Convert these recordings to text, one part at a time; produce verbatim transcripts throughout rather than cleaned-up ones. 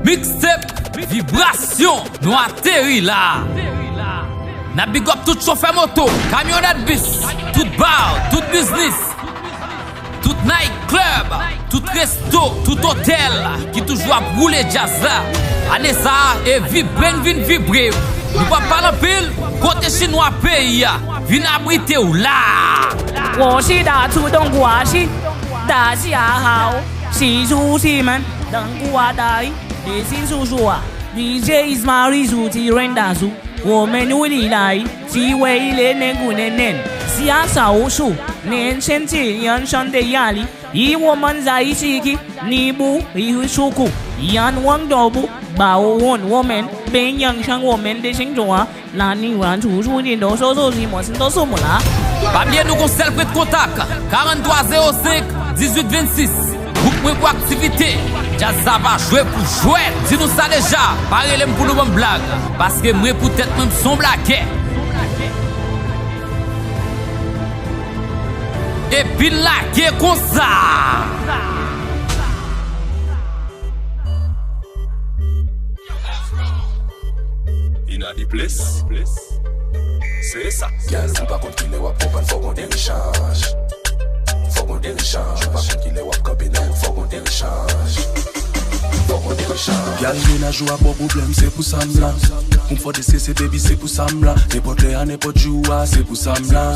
Mixtape Vibrasyon, nou ateri la. N ap big up tout chofè moto, kamyonèt bis, tout bar, tout biznis, tout night club, tout resto, tout otèl ki toujou ap woule djaz la. Ane sa a, e vibre n vin vibre. Nou p ap pale anpil, kote chinwa peyi a, vin abrite w la. 我是大猪东，我是大家好，是主持人，等我来。 Desin sou jou a, D J Ismail Rizou ti ren dazou, woman wili lai, ti wei le nengu nenen, si a sa osu, nen senti yan shante yali, i woman zai siki, ni bu, i suku, yan wang dobu, ba o won woman, ben yang shang woman desin jou a, Lani wan toujou ni do so so si mwen si do so mwen la. Pa bliye nou gon sèl pwen kontak, karant twa zewo senk, dizuit vennsis. Bouk mwen pou aktivite. Djaz sa pa jwe pou jwèt. Di nou sa deja, pa rele m pou nou ban m blag. Paske mwen pou tèt mwen m son blagè. Epi n lage konsa. Inna the place. Se sa. Gyal, ou pa konn kilè w ap konprann, fòk on derichaj. Fòk on derichaj. Ou pa konn kilè w ap kanpe nan wout, fòk on derichaj. Fòk on derichaj. Gyal, mennaj ou ap ba w pwoblèm, se pou sa m la. Pou m fè w destrese, baby, se pou sa m la. Nenpòt lè a, nenpòt jou a, se pou sa m la.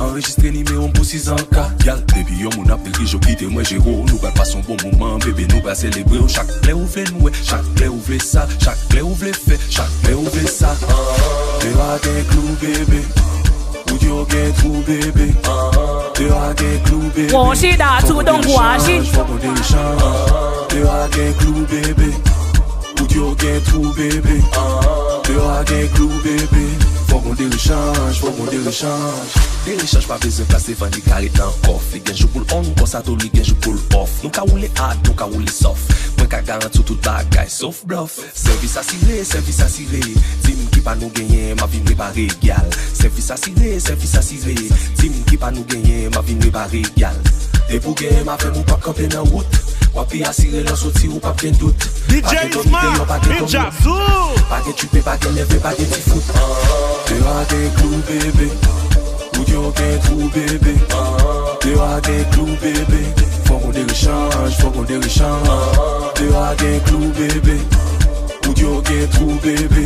Anrejistre nimewo m pou sizanka. Gyal, depi yon moun ap dirije w, kite mwen jere w. Nou pral pase yon bon moman, bebe, nou pral selebre w. Chak lè ou vle n wè, chak lè ou vle sa, chak lè ou vle fè, chak lè ou vle sa. Dewa gen klou, bebe. Wout yo gen twou, bebe. Dewa gen klou, bebe. 我是大猪东，我是 Fòk on derichaj. Dewa gen klou, bebe. Wout yo gen twou, bebe. Dewa gen klou, bebe. Fòk on derichaj, fòk on derichaj. Derichaj pa bezwen plas devan, li ka ret nan kòf. Li gen jou pou l on, konsa tou li gen jou pou l off. Nou ka woule hard, nou ka woule soft. Mwen ka garanti w tout bagay, sof blòf. Sèvis asire, sèvis asire. Di m ki pa nou genyen, m ap vin repare, gyal. Sèvis asire, sèvis asire. Di m ki pa nou genyen, m ap vin repare, gyal. Depi w genyen m avè m, ou p ap kanpe nan wout. W ap pi asire lè w soti, ou p ap gen dout. Pa gen dòmi deyò, pa gen dòmi. Pa gen tchipe, pa gen nève, pa gen ti fout. Dewa gen klou, bebe. Wout yo gen twou, bebe. Dewa gen klou, bebe. Fòk on derichaj, fòk on derichaj. Dewa gen klou, bebe. Wout yo gen twou, bebe.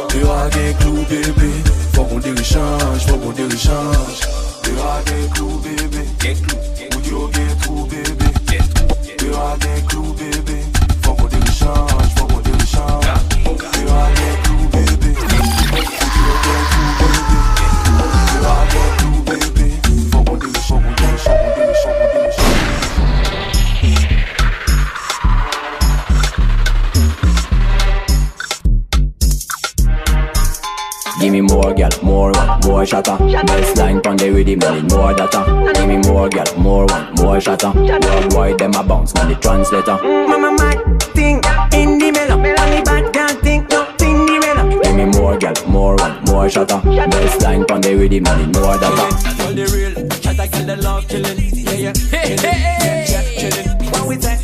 Dewa gen klou, bebe. Fòk on derichaj, fòk on derichaj. Dewa gen klou, bebe. Gen klou. Wout yo gen twou, bebe. Gen twou. Dewa gen klou, bebe. Fòk on derichaj, fòk on derichaj. Dewa gen klou, bebe. Wout yo gen twou, bebe. Dewa gen klou, bebe. Fòk on derichaj, fòk on derichaj, fòk on derichaj, fòk on derichaj. Gimme more gyal, more wine, more shatta. Best line pon the riddim, mi need more data. Gimme more gyal, more wine, more shatta. Worldwide dem a bounce, mi need translator. Mama mad ting in the melon. Only bad gyal ting, no ting the melon. Gimme more gyal, more wine, more shatta. Best line pon the riddim, mi need more data. Tell the real, shatta gyal dem love killing. Yeah, yeah. Hey, hey, hey. Chef killing. What we say?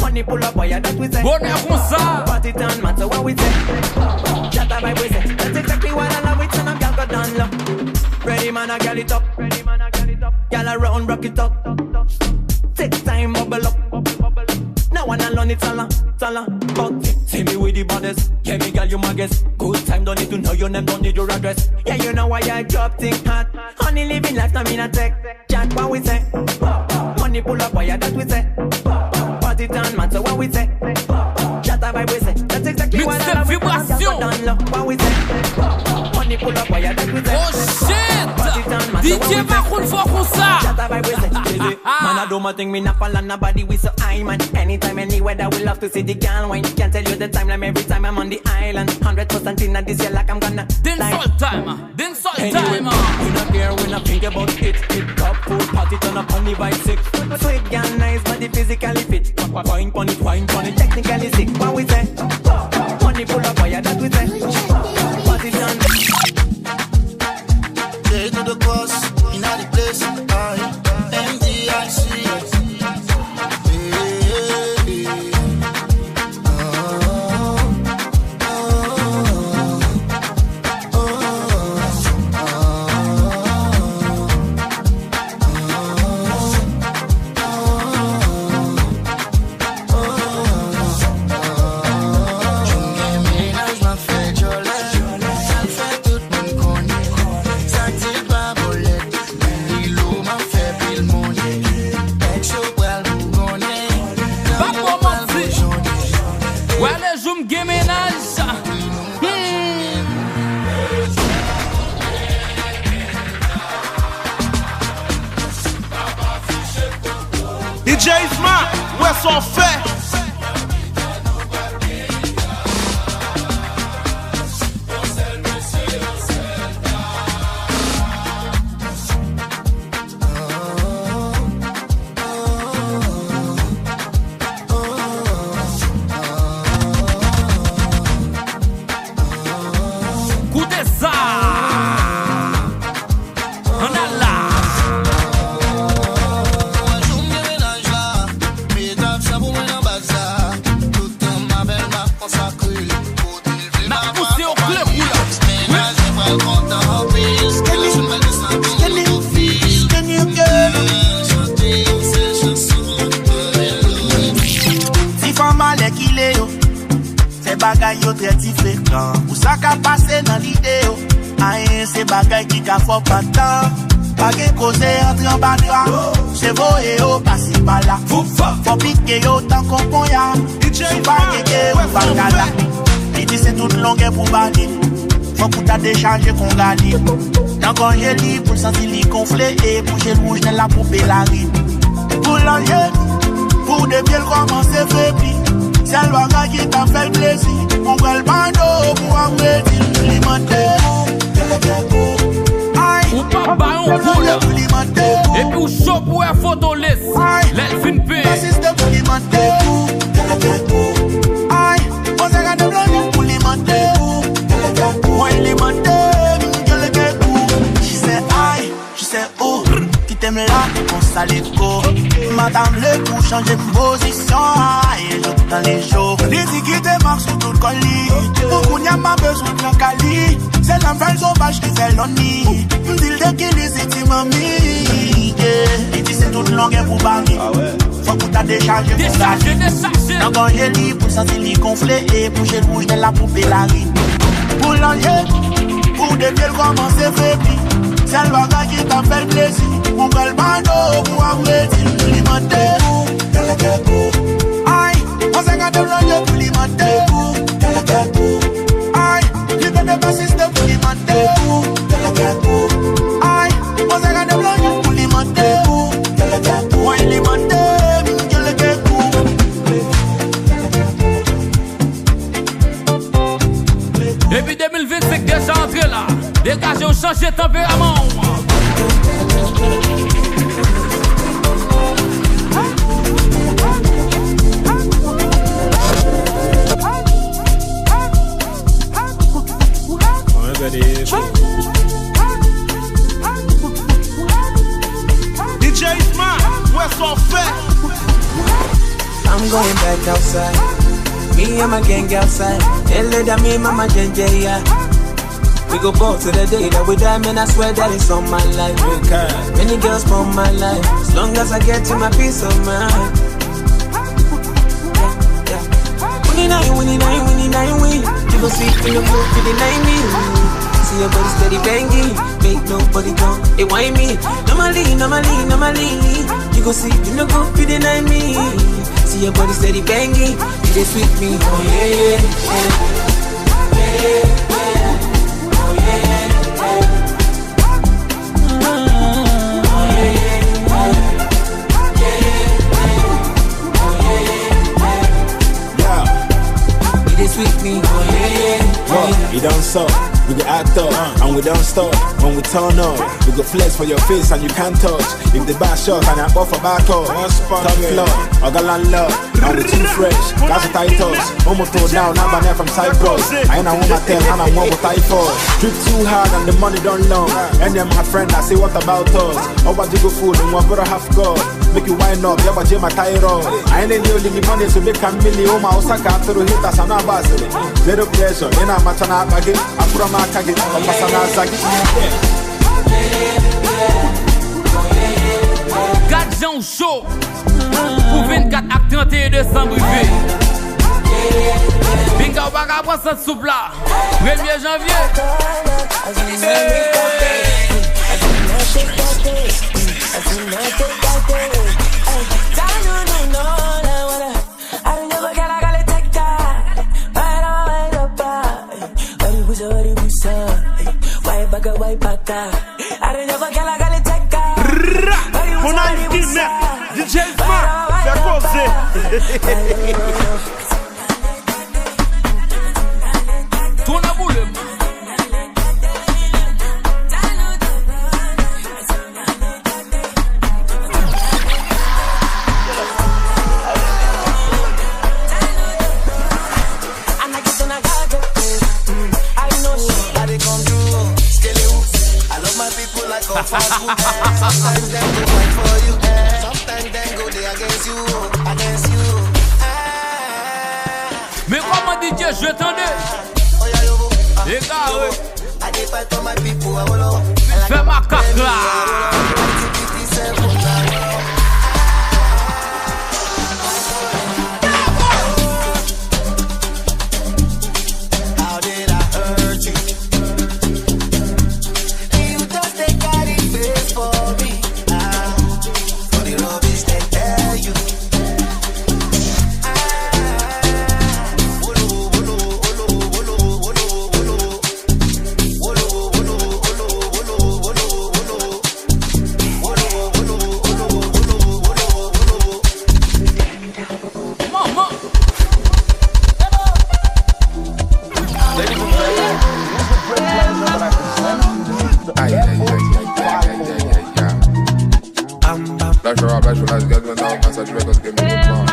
Money pull up, boy, yeah, that we say. Bonè konsa. Party turn mad, so what we say? Shatta vibe we say. That's exactly what I love, we turn up, gyal go down low. Ready man, I gyal it up. Gyal around, rock it up. Take time, bubble up. Now one alone, it's a la, it's a la. But see me with the baddest. Yeah, mi gyal, you my guest. Good time, don't need to know your name, don't need your address. Yeah, you know why I drop thing hot. Only living life, no me not take. Chat what we say. Money pull up, boy, yeah, that we say. Party turn mad, so what we say? Shatta vibe we say. That's exactly what I love. Mixtape Vibrasyon. What we say? Money pull up, boy, yeah, that we say. Oh shit! Party turn mad, so what we say? D J pa konn fò konsa. Shatta vibe we say. Man, I do my thing, me not follow nobody, we so high, man. Anytime, anywhere that we love to see the girl wine. Can't tell you the time, like every time I'm on the island. Hundred percent in this year, like I'm gonna Dancehall time. Dancehall time. We not care, we not think about it. It top full party turn up on the vibe sick. Sweet girl nice, body physically fit. Wine pon it, wine pon it, technically sick. What we say? Money pull up, fire that we say. Party done. J to the boss, inna the place. I, M D I C. Yeah, yeah, yeah. D J Isma, wè sa w fè. Koute sa! Ann al la! N ap pouse yo kle kou la. Ti fanm alèkile yo, fè bagay yo trè diferan. Pou sa ka pase nan lide yo, ayen se bagay ki ka fè w pantan. Pa gen koze antre anba dra, se voye yo pase pa la. Fò pike yo tankou ponya, si w pa gen ke ou pa ka la. Li di se tout longè pou bale, fòk ou ta dechaje kon gali. Nan gòje li pou l santi li gonfle, e pou je l wouj nan la poupe lari. Pou l lanje, pou de pye l kòmanse febli. Sèl bagay ki ta fè l plezi, mwen kwè l bando pou ap redi l. Li mande ou, ay, ou pa ba yon kou la. Li mande ou, epi ou cho pou wè foto les. Ay, lè l fin penyen. Asiste pou li mande ou, ay, mwen se gade blonde pou li mande ou. Mwen li mande m, ke l gen gou. She say, ay, she say, oh, kite m la, konsa li go. Madanm le pou chanje m pozisyon, ay, e jou tan li cho. Li di kite m ap sou tout kò li. Pou kounya m pa bezwen pran kali. Se nan fè l sovaj ki fè l on mi. M di l de ki li se ti manmi. Yeah. Li di se tout longè pou bari. Fòk ou ta dechaje pou sa. Dechaje, dechaje. Nan gòje li pou santi li gonfle, e pou je l wouj nan la poupe lari. Pou lanje, pou de pye l kòmanse febli. Sèl bagay ki ta fè l plezi, mwen kwè l bando pou ap redi l. Li mande ou, ay, mwen se gade lanje pou li mande ou. Ay, li pede pa siste pou li mande ou. Ay, mwen se gade lanje pou li mande ou. Mwen li mande m, ke l gen gou. Epi de mil vennsenk deja antre la. Degaje w, chanje tanperaman w. D J Isma, wè sa w fè. I'm going back outside. Me and my gang outside. Ele da mi mama jenje ya. We go ball till the day that we die, man, I swear that it's on my life. Many girls on my life. As long as I get to my peace of mind. Yeah, yeah. Winnie nine, winnie nine, winnie nine, win. You gon' see in the blue, pretty nine me. See your body steady banging. Make nobody come, they whine me. Normally, normally, normally. You gon' see in the blue, pretty nine me. See your body steady banging. You dey sweet me, oh yeah, yeah, yeah. Yeah. It dey sweet me. Look, it don't suck. We go act up, and we don't stop. When we turn up, we go flex for your face and you can't touch. If the bar shot and I offer back up, top floor, I got land love. And we too fresh, got the titles. Omo to down, I'm banana from Cyprus. I ain't a woman tell, and I'm one with typhus. Drip too hard and the money don't long. And then my friend, I say, what about us? Our body go full, and one brother half God. Make you wind up, yaba je my thyroid. I ain't a little money, so make a million. Oh, my Osaka, to the hit us, and I bazili. Little pleasure, and I'm a tana baggy. I'm from a kagi, I'm a sana zagi. Gad jan w cho. Pou vennkat ak tranteyen desanm rive. Pinga w pa ka pran sant soup la. Premye janvye. Rra! Mon anj di mèt, D J Isma. Fè koze. Tounen boule m. Sometimes dem go fight for you, sometimes dem go dey against you, against you. Ah. Men kòman D J jwe tande? Egare. Fè makak la. How did I hurt you? You just dey carry face for me. Ah, for the rubbish dem tell you. Ah, wolo, wolo, wolo. Manman. Ay, ay, ay. Black Rock, Black Rock, let's get it now. Massacre Records, give me the bomb.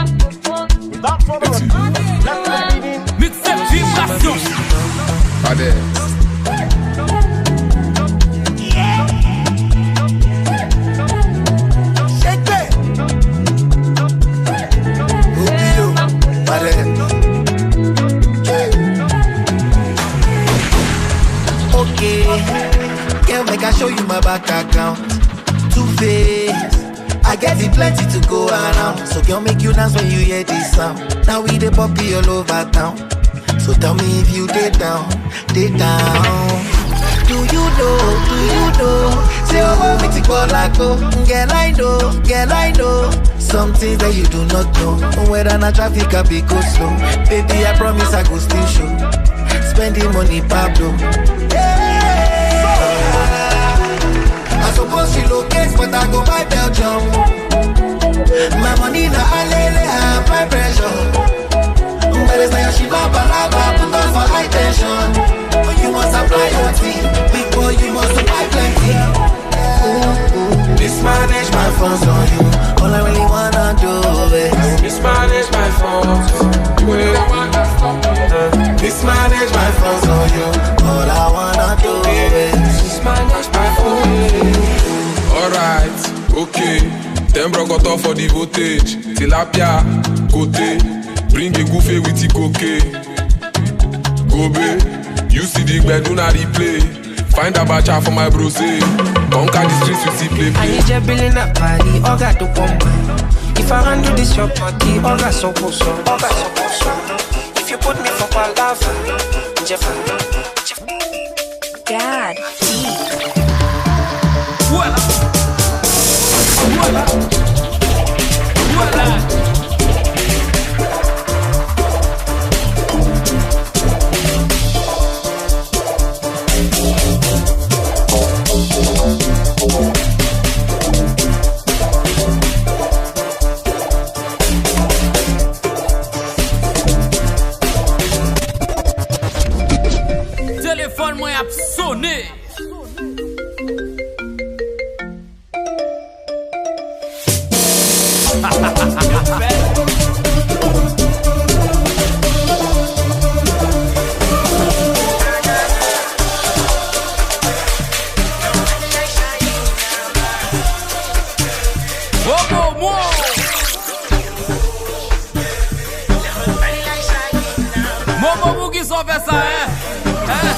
Mixtape Vibrasyon. Adè. Shake it. Rubio, adè. Okay, girl, make I show you my back account. Two Face. I get it plenty to go around. So girl, make you dance when you hear this sound. Now we dey pop it all over town. So tell me if you dey down, dey down. Do you know, do you know? Say oh, we ti call like oh. Girl, I know, girl, I know. Some things that you do not know. Whether na traffic or be go slow. Baby, I promise I go still show. Spend the money, Pablo. Yeah. I suppose relocate, but I go buy Belgium. My money na alele, I apply pressure. Beres na Yashiba Balaba, put on for high tension. You must apply your team, big boy, you must buy plenty. Mismanage my funds on you. All I really wanna do is mismanage my funds. Mismanage my funds on you. All I wanna do is mismanage my funds. Alright, okay. Ten brokoto for the voltage. Tilapia, kote. Bring a goufe with the coke. Gobe, you see the bed, una replay. Find a bacha for my brose. Conquer the streets with the play play. I need your billing up party, oga do bomba. If I run to this your party, oga so so, oga so so. If you put me for palava, Jeff. God. Voilà. Voilà. Voilà. Telefòn mwen ap sonnen. Momo, poukisa w fè sa, en? En?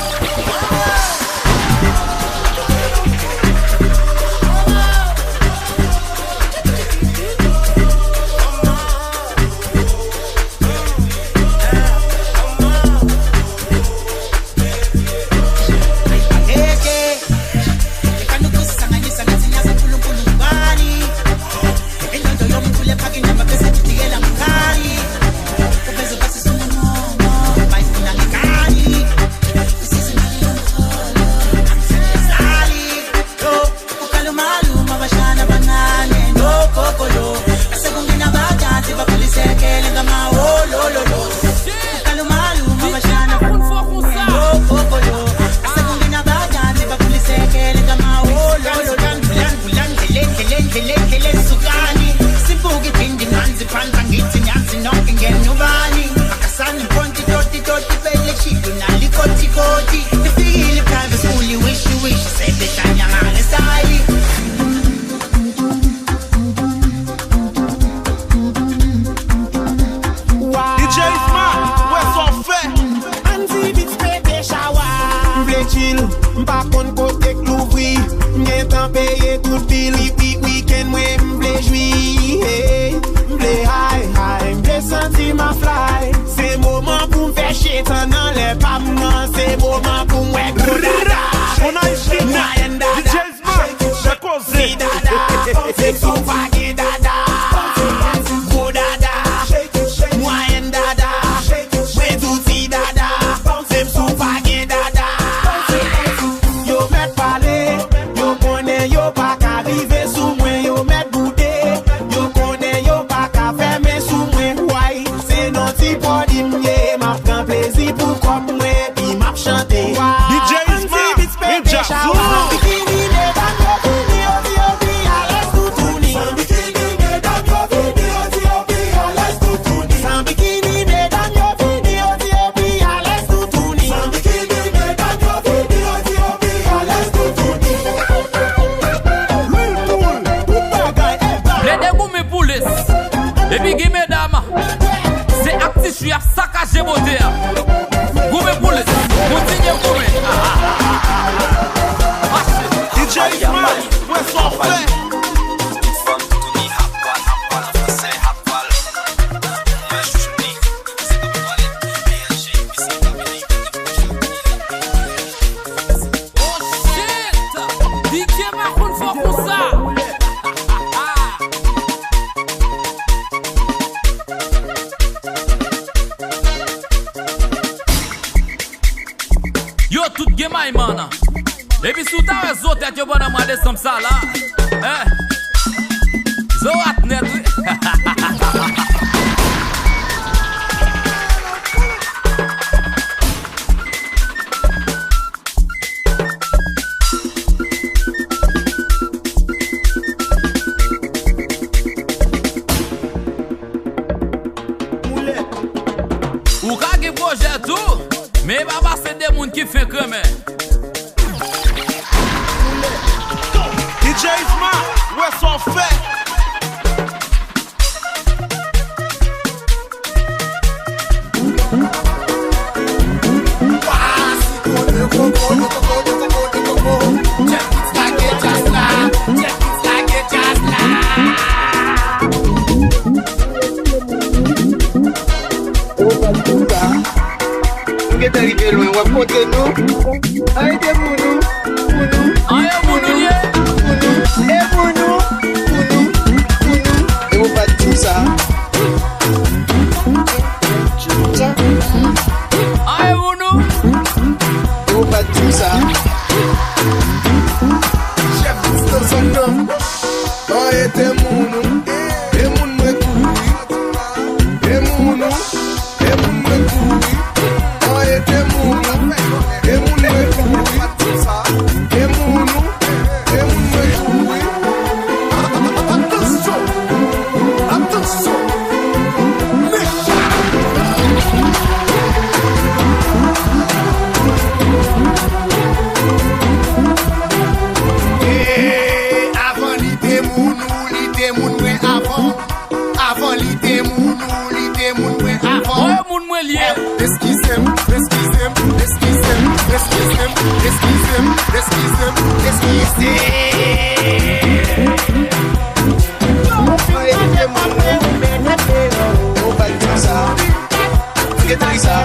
Pa konn kote k louvri, m gentan peye tout bil. Wi, wi, wikenn mwen, m vle jwi, hey. M vle high, high, m vle santi m a fly. Se moman pou m fè shetan nan lè pa m nan. Se moman pou m wè gwo dada, mwayèn dada, ti dada, si w pa gen dada, gwo dada, mwayèn dada, mwen di w ti dada, se m si w pa gen dada. Yo mèt pale, yo konnen yo pa ka rive sou mwen. Yo mèt boude, yo konnen yo pa ka fèmen sou mwen. Why? Se non ti pòdi m ye, m ap pran plezi pou kòb mwen, epi m ap chante. Why? D J Isma, Ninja Zoo. San bikini, medam yo vini, yo di yo pi alèz toutouni. San bikini, medam yo vini, yo di yo pi alèz toutouni. San bikini, medam yo vini, yo di yo pi alèz toutouni. San bikini, medam yo vini, yo di yo pi alèz toutouni. Lwil poul, tout bagay e ba. Plede goumen pou lès. Epi gen medam, se ak ti chou y ap sakaje bote a. Goumen pou lès. Kontinye goumen. Mache. D J Ismaël, wè sa w fè. Oh shit! D J pa konn fò konsa. Yo tout gen may man. Epi si w ta wè zo tèt yo pandan mwa desanm sa la, eh, zo rat nèt wi. Ou ka gen pwojè tou, men e pa pase de moun ki fenk renmen. D J Isma, wè sa w fè. Nou gentan rive lwen, w ap montre nou. Arete moun ou, moun ou. An e moun ou ye? Moun ou, e moun ou, moun ou, moun ou. E ou pa t di m sa. An e moun ou? E ou pa t di m sa. Chèf distans an nan. An e te moun ou, e moun mwen kouri. E moun ou. E moun mwen kouri. An e te moun ou. E moun mwen kouri. E moun ou. E moun mwen kouri. Atansyon! Atansyon! Mechan! E avan li te moun ou, li te moun mwen avan. Avan li te moun ou, li te moun mwen avan. Mwen moun mwen li ye. Eskize m, eskize m, eskize m, eskize m, eskize m, eskize m, eskize m. Ou fin manje kòb mwen, ou mete deyò. Ou pa di sa. Ou gen trip sa.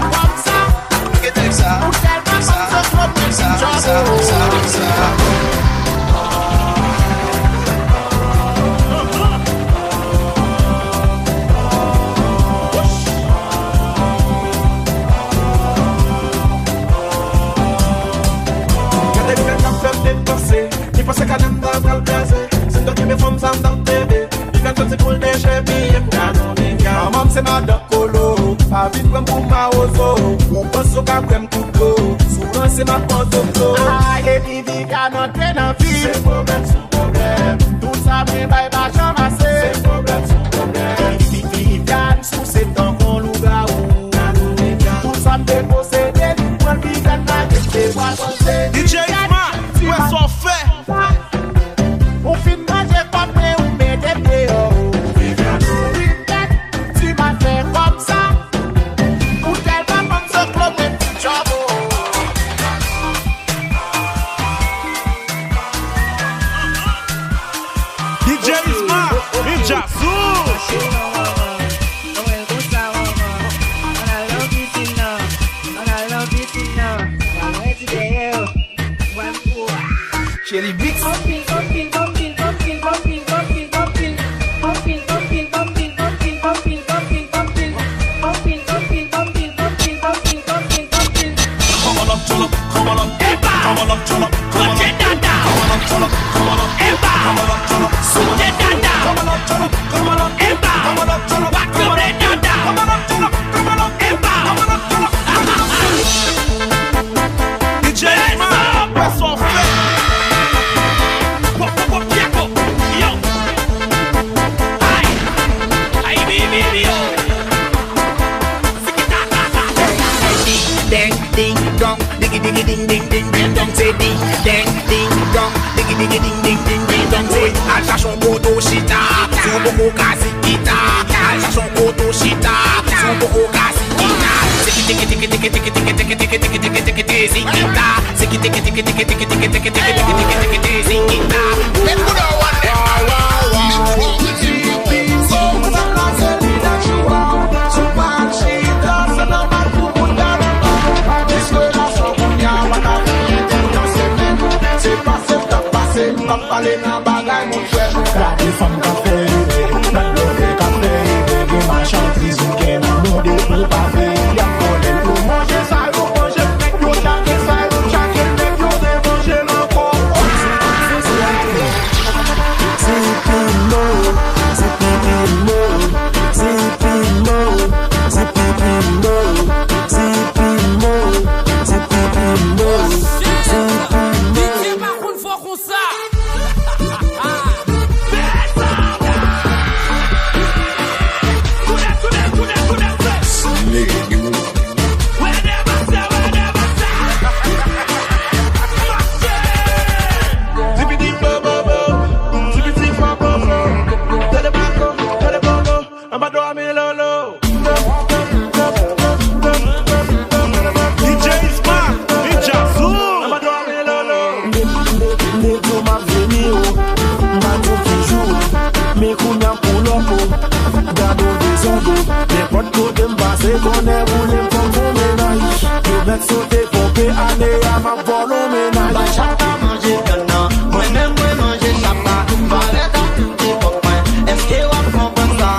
Ou gen trip sa. Ou tèlman konn zo kòb mwen, sa, sa, sa, sa. Gade fè k ap fè m depanse. Li panse kanal la pral kraze. Se m t ap kenbe fanm sa m t ap bebe. Li fè m santi pou l dechèpiye m. Gade yon dega. Manman m se madan kolo. Pa vin pran m pou mawozo. Ou panse w ka kwè m tou dlo. Si w ranse m ap pran w tou dlo. Ay, epi Viviane antre nan vi m. Se pwoblèm sou pwoblèm. Tout sa mwen bay pa janm ase. Se pwoblèm sou pwoblèm. Epi Viviane souse m tankou yon lougawou. Tout sa m te posede, li pran l, Viviane lage m te pwapoze. D J Isma, wè sa w fè. Ou fin manje kòb mwen, ou mete m deyò. Viviane, ou vin tèt, ti mal fè kòb sa. Ou tèlman konn zo kòb mwen, ti djòb ou. Come on up, Empa. Come on up, turn up. Come on up, turn up. Come on up, turn up. Come on up, turn up. Come on up, turn up. D J Isma, what's up, man? Pop, pop, pop, Piako. Yo. Ay. Ay, bi, bi, bi, yo. Sikita, ta, ta, ta, ta. Ding, ding, dong. Digi digi ding ding ding ding dong, se ding deng ding dong. Digi digi ding ding ding ding dong, se. Al chache yon kote w chita, si w poko ka zikita. Al chache yon kote w chita, si w poko ka zikita. Ziki tiki tiki tiki tiki tiki tiki tiki tiki tiki tiki tiki zikita. Ziki tiki tiki tiki tiki tiki tiki tiki tiki tiki tiki tiki zikita. Let's go now, one. Gade fanm k ap fè ide, gad blòdè k ap fè ide, gen machann prizon, gen moun mande pou pave, y ap vòlè, yo manje sa yo manje, nèg yo chache sa yo chache, nèg yo te manje nan kò. Zipimo, zipimo, zipimo, zipimo, zipimo, zipimo, zipimo. Fò konsa. Anba dlo a men lolo. D J Isma, D J Azou. Anba dlo a men lolo. M te di w m ap vini o, m pa di w ki jou. Men kounye a m pull up o, gade w dezòde. Nenpòt kote m pase, kònè boule m fòk fè yon mennaj. Yo mèt sote ponpe ane a, m ap vòlè yon mennaj. Bay chak a manje grann nan, mwen menm mwen manje chapa. Valè ta touche kòk mwen, èske w ap konprann sa?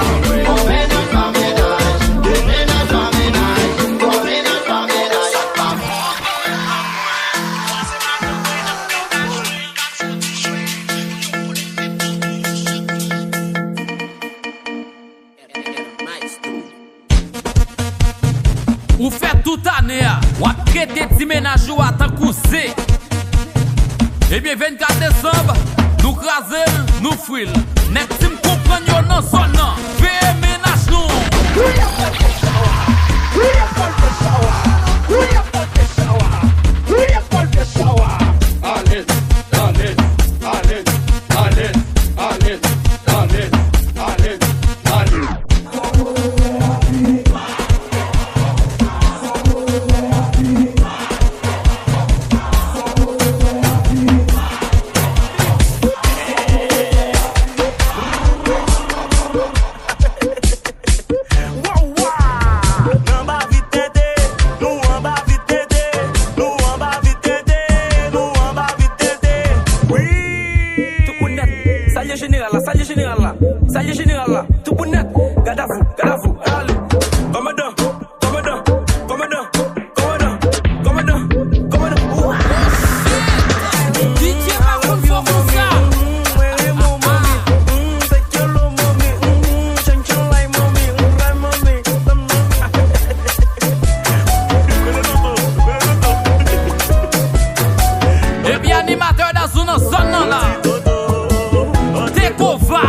On mennaj pa mennaj, de mennaj pa mennaj, twa mennaj pa mennaj. Ou fè tout ane a, w ap trete ti mennaj ou a tankou ze. Ebyen, vennkat desanm, nou kraze l, nou fri l. Nèg Tim konprann yo nan zòn nan. Veye mennaj nou. Alèz, alèz, alèz, alèz, alèz, alèz, alèz. Wawa! Nan ba vit tete, nou anba vit tete, nou anba vit tete, nou anba vit tete. Wi! Tout moun nèt, salye jeneral la, salye jeneral la, salye jeneral la. Tout moun nèt, gad avou, gad avou, ale. Kòmandan, kòmandan, kòmandan, kòmandan, kòmandan, kòmandan. D J pa konn fò konsa. Epi animatè Dazou nan zòn nan la. Tekova.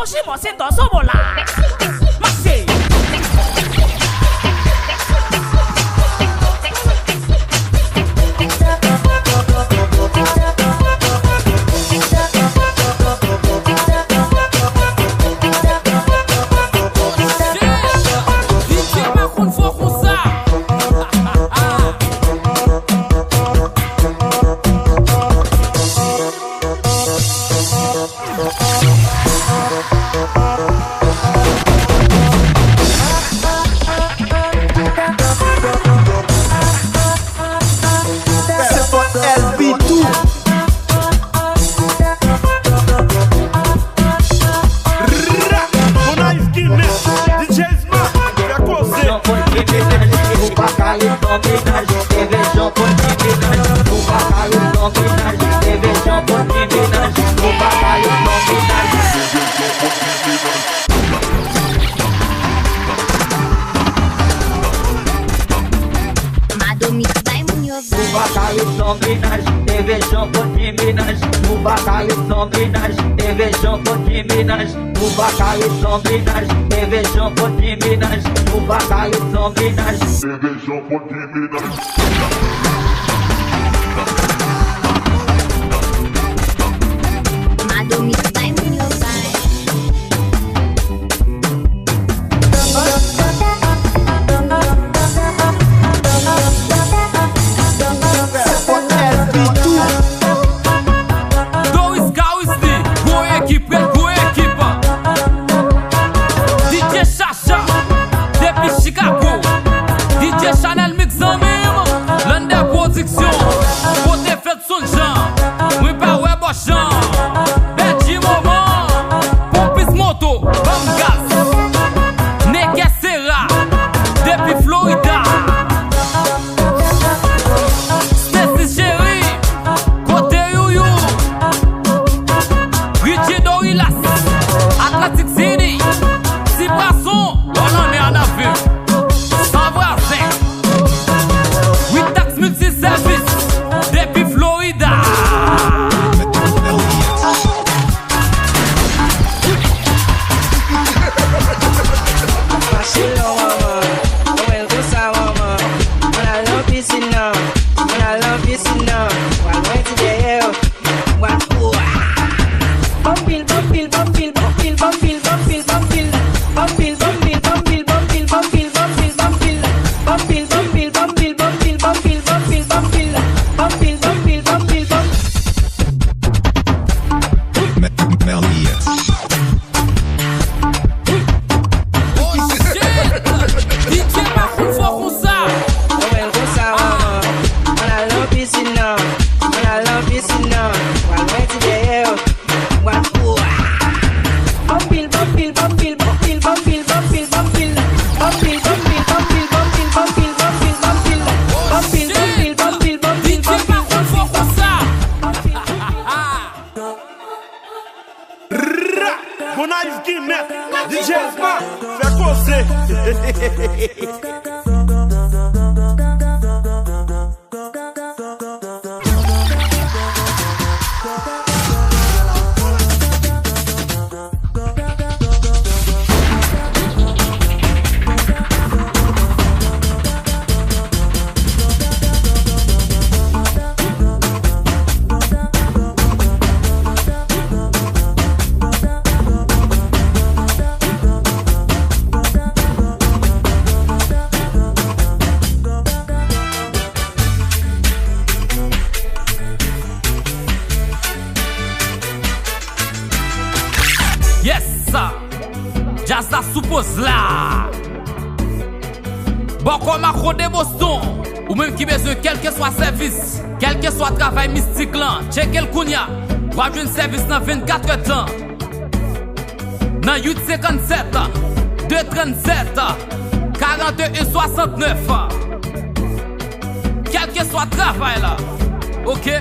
Simon, se tò, sobo la. Mache. D J pa konn fò konsa. Se fòt L B tou. Ra! Bon, Naïf ki mèt, D J Isma, fè koze. Ou pa ka ret nan menaj, T V Jean Paul ki menaj. Ou pa ka ret nan menaj, T V Jean Paul ki menaj. Ou pa ka ret nan menaj. Mado Mix bay moun yo vibe. Ou pa ka ret nan menaj, T V Jean Paul ki menaj. Ou pa ka ret nan menaj, T V Jean Paul ki menaj. Ou pa ka ret nan menaj, T V Jean Paul ki menaj. Ou pa ka ret nan menaj. T V Jean Paul ki menaj. Mado Mix bay moun yo vibe. Doris Caristy, gwo ekip, ret gwo ekip. D J Chacha, depi Chicago. D J Chanel Mix zanmi m, Lander Production. Kote fèt Sonjan, mwen pa wè bò chan. Bèji moman, Pompis moto, banm gaz. Neke Sera, depi Florida. Stacy Chéri, kote Youyou. Richie Dorilas, Atlantic City. Ti Pason, bò lanmè a nan viv. San vwazen. Witax Multiservice, depi Florida. Mache lò manman, mwen konsa manman. Ann al nan pisin nan, ann al nan pisin nan. Pral mwen ti dèyè yo. Banm pil, banm pil, banm pil. Oh shit! D J pa konn fò konsa. Ann al nan pisin nan, ann al nan pisin nan. Pral mwen ti dèyè yo. Ra! Bon, Naïf ki mèt, D J Isma, fè koze. Yes! Djaz la sou poz la! Bòkò Marco de Boston, ou menm ki bezwen kèlkeswa sèvis, kèlkeswa travay mistik lan, tcheke l kounya. W ap jwenn sèvis nan vennkat èdtan. Nan uit senkannsèt, de trannsèt, karannde swasantnèf. Kèlkeswa travay la, oke?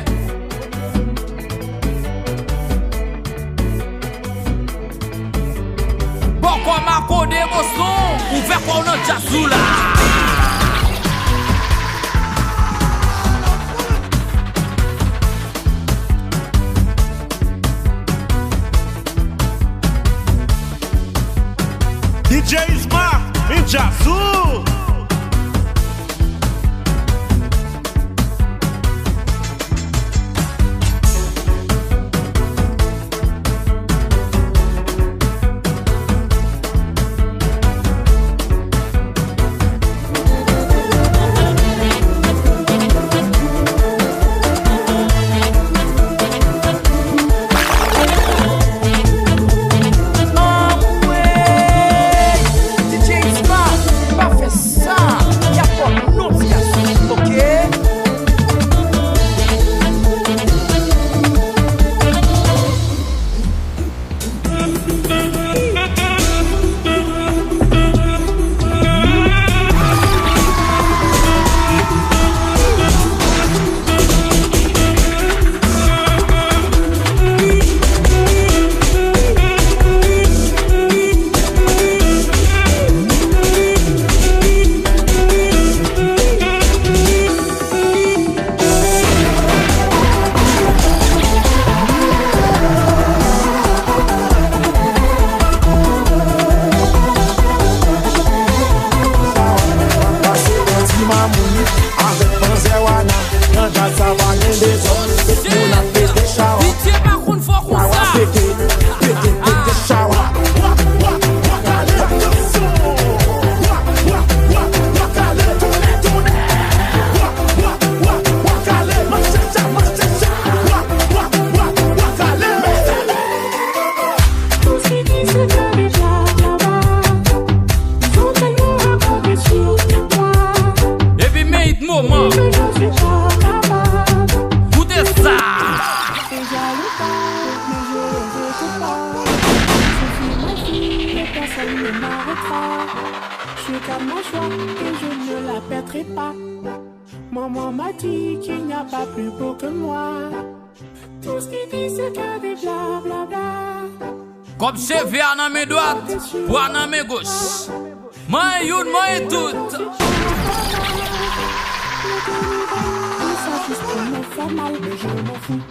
Bòkò Marco de Boston, ouvè kò w nan djaz ou la. Djazou! Anmwey! D J Isma, pa fè sa! Y ap fè w non ti gason, oke? Pase yon ti mamoun avèk manzè Wana. Nan djaz sa pa gen dezòd. Tout moun ap pete chawa. Pitye pa konn fò konsa. Chawa pete, pete, pete chawa. Wa, wa, wa, kale. Wa, wa, wa, wa, kale. Tounen, tounen. Wa, wa, wa, wa, kale. Manche cha, manche cha. Wa, wa, wa, wa, kale. Tous ceux qui se donnent des blagues là-bas, ils ont tellement raconté sur moi. Epi men it moman. Que je suis pas capable. Koute sa. C'est jaloux pas, mais je les écoute pas. Je suis ma vie, mais personne ne m'arrêtera. Je garde mon choix et je ne la perdrai pas. Maman m'a dit qu'il n'y a pas plus beau que moi. Tout ce qui dit c'est que des blablabla. Kòb cheve a nan men dwat, bwa nan men goch. Manyen youn, manyen tout. Tout ça juste pour me faire mal, mais je m'en fous.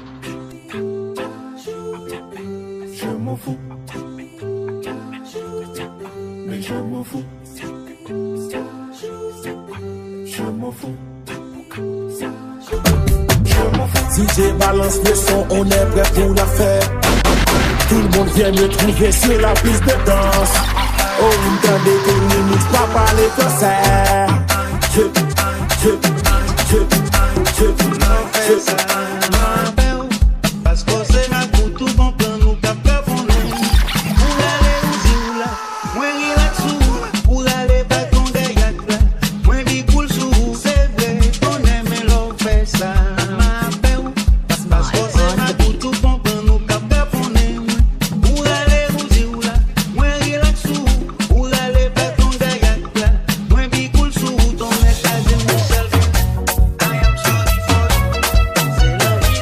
Je m'en fous. Mais je m'en fous. Je m'en fous. D J balans le son, on est prêt pour la fête. Tout le monde vient me trouver sur la piste de danse. Oh, m tande ke Remix pa pale fransè. Je, je, je, je, je. Paske se la pou tou bon plan nou k ap plafonnen. Ou rale ou di ou la, mwen rilaks ou, ou rale baton dèyè la. Mwen big boul sou ou, se vre, tonnè men lè w fè sa. M a fè w, paske se la pou tou bon plan nou k ap plafonnen. Ou rale ou di ou la, mwen rilaks ou, ou rale baton dèyè la. Mwen big boul sou ou, tonnè kraze m yon sèl. I am sorry for you. Se lavi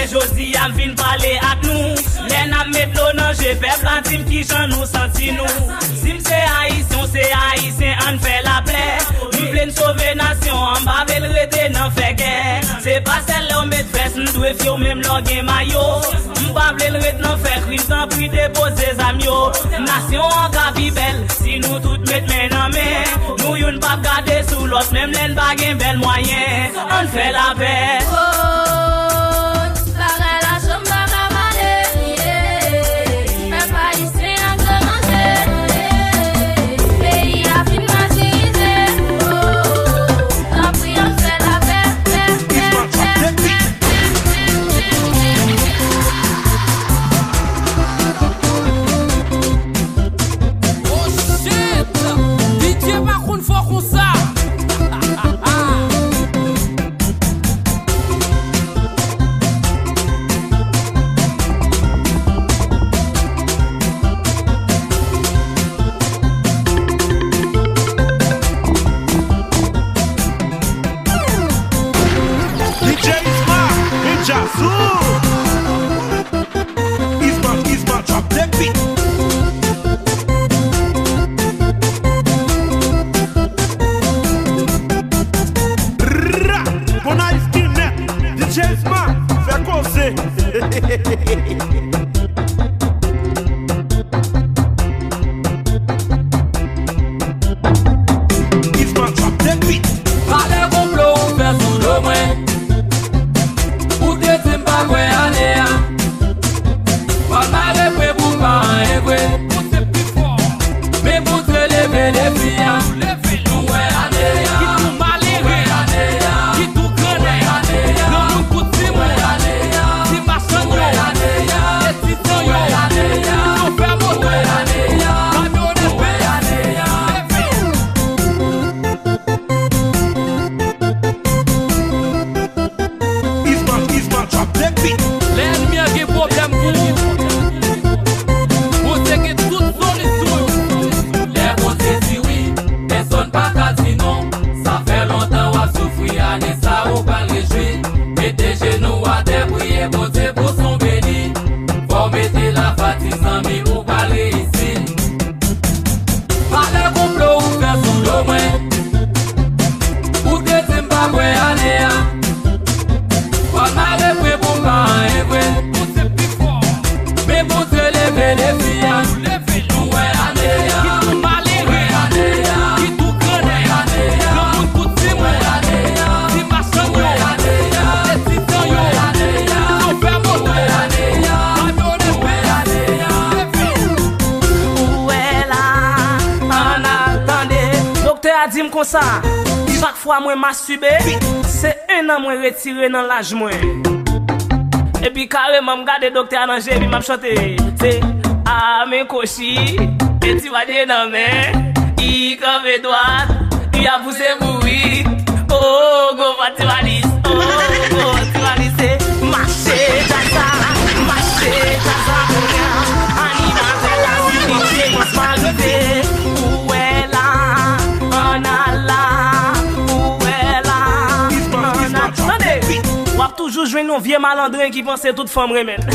Jodi a m vin pale ak nou. Lè n ap met dlo nan je pèp la, di m kijan nou santi nou. Si m se ayisyen, w se ayisyen, ann fè lapè. M vle n sove nasyon an, m pa vle l rete nan fè gè. Se pa sèl lè w met vès m dwe fye w, menm lè w gen mayo. M pa vle l ret nan fè krim, tanpri depoze zam yo. Nasyon an ka pi bèl si nou tout met men nan men. Nou youn p ap gade sou lòt, menm lè n pa gen bèl mwayen. Ann fè lapè. Bagay la cho m pa ka pale, yeah. Pèp ayisyen an kòmanse, yeah. Peyi a fin matirize, oh. Tanpri ann fè lapè, pè, pè, pè, pè. Oh shit! D J pa konn fò konsa. D J Isma, Ninja Zoo. Isma, Isma, drop the beat. Ra! Gonayiv ki nèt, D J Isma, fè koze. Isma, drop the beat. Pale konplo ou fè sou do mwen. Ou te di m pa kwè ane a. W ap mare pwen pou pa anyen vre. Men Bondye leve defi a. Nou wè ane a. Ki tou malere, ki tou grannèg, granmoun kou timoun, ti machann yo, etidyan yo, chofè moto, kamyonèt. Isma, Isma, drop the beat. Lè ènmi an gen pwoblèm pou ou, Bondye gen tout solisyon. Lè Bondye di wi, pèsonn pa ka di non. Sa fè lontan w ap soufri, ane sa ou pral rejwi. Mete jenou atè, priye Bondye pou son beni. Fò w mete lafa, ti zanmi, ou pral reyisi. Pale konplo ou fè sou do mwen. Ou te di m pa kwè ane a. W ap mare pwen pou m pa anyen vre. Men Bondye leve defi a. Nou wè ane a. Ki tou malere, ki tou grannèg, granmoun kou timoun, ti machann yo, etidyan yo, chofè moto, kamyonèt. Ou wè la, ann al tande. Doktè a di m konsa, chak fwa mwen mastube, se en an mwen retire nan laj mwen. Epi kareman m gade doktè a nan je, epi m ap chante. Se amen kochi, e ti wadye nan men, i kanpe dwat, i ap pouse bourik. Oh, gwo vant ti valis, oh, gwo vant ti valis, se mache djaz la, mache djaz la kounye a. Animatè la, si DJ Mans pa rive, ou wè la, ann al la, ou wè la, ann al. Tande, w ap toujou jwenn yon vye malandren ki panse tout fanm renmen l.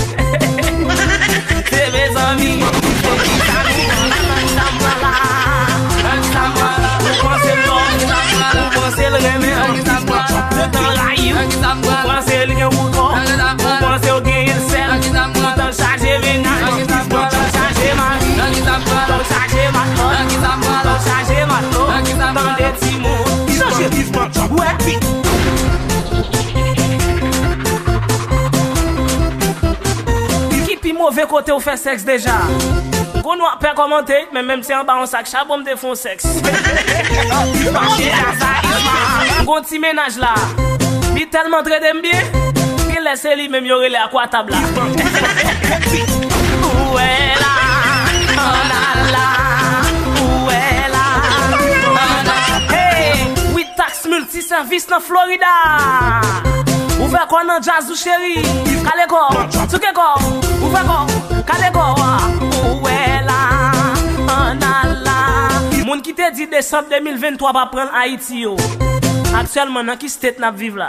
Se mezanmi, se kisa nou pran la, nan kisa m pran la, nan kisa m pran la. Ou panse l lòv ou, ou panse l renmen w, ou panse l gen wout, ou panse w genyen l sèl. Poutan l chaje mennaj, poutan l chaje mari, poutan l chaje matant, poutan l chaje matant. Tande timoun, chanje. Wè. Ki pi move kote w fè sèks deja? M konn w ap pè kòmante, men menm se anba yon sak chabon m te fè yon sèks. Mache djaz la, Isma. M gon ti mennaj la. Li tèlman trete m byen, genlè se li menm yo rele akwatab la. Ou wè la, ann al la, ou wè la, ann al. Hey, Witax Multisèvis nan Florida. Ouvè kò nan djaz ou cheri. Kale kò, souke kò, ouvè kò, kale kò. Ou wè la, ann al la. Moun ki te di desanm de mil venntwa pa pran l Ayiti yo. Aktyèlman, nan ki state n ap viv la?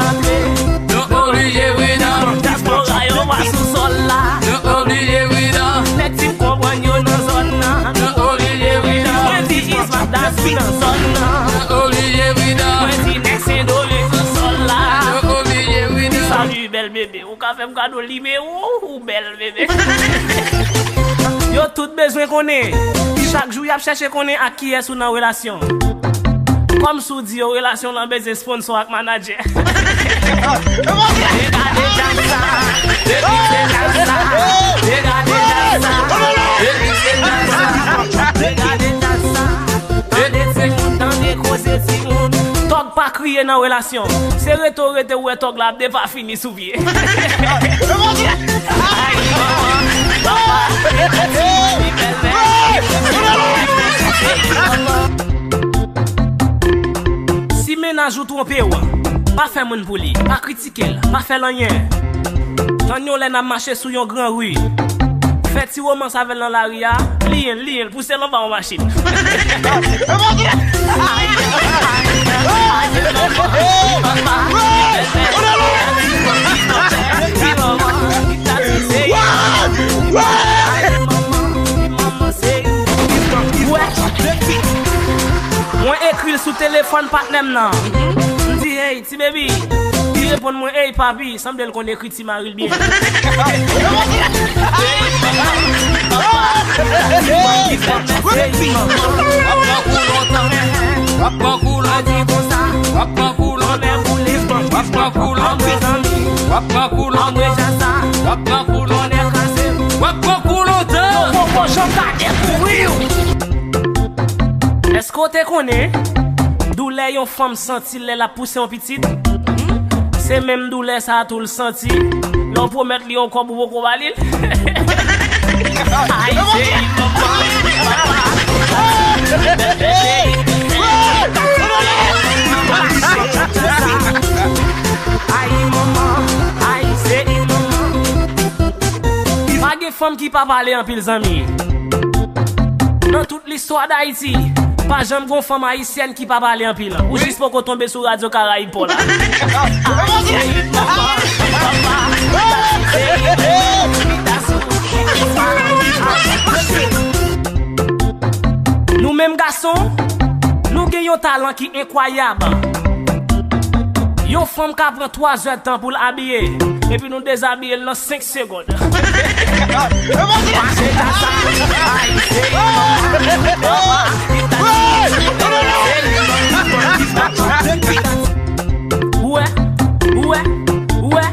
antre. Nou oblije wi non. Dyaspora yo pa sou sòl la. Nou oblije wi non. Nèg Tim konprann yo nan zòn nan. Nou oblije wi non. Mwen di Isma Dazou nan zòn nan. Nou oblije wi non. Mwen di nèg Sendomeng sou sòl la. Nou oblije wi non. Salut bèl bebe. Ou ka fè m kado nimewo w, ou bèl bebe. Yo tout bezwen konnen. Chak jou y ap chèche konnen ak kiyès ou nan relasyon. Kòmsi w di yo relasyon lan bezwen sponsò ak manadjè. Regade djaz sa, depi se djaz sa, regade djaz sa, depi se djaz sa, regade djaz sa, tande timoun, tande koze timoun. Tòg pa kriye nan relasyon. Se rete w rete, ou wè tòg la ap depafini sou pye. Ay, manman, papa, bèlmè. Si mennaj ou twonpe w, pa fè moun pou li, pa kritike l, pa fè l anyen. Tann yon lè n ap mache sou yon gran ri. Fè ti romans avè l nan lari a, liyen l, liyen l, pouse l anba yon machin. Mwen ekri l sou telefòn patnè m nan. M di, hey, ti baby. Li reponn mwen, hey, papi. Sanble l konn ekri Ti mari l byen. Èske w te konnen doulè yon fanm santi lè l ap pouse yon pitit? Se menm doulè sa a tou l santi lè w pwomèt li yon kòb ou poko ba li l. Ay, se Ay, manman, ay, se manman. Pa gen fanm ki pa pale anpil, zanmi. Nan tout listwa Dayiti, pa janm gon fanm ayisyèn ki pa pale anpil. Ou jis poko tonbe sou Radyo Karayib pa w la. Nou menm gason, nou gen yon talan ki enkwayab. Yon fanm ka pran twa zè tan pou l abiye, epi nou dezabiye l nan senk segonn. Ou wè, ou wè, ou wè.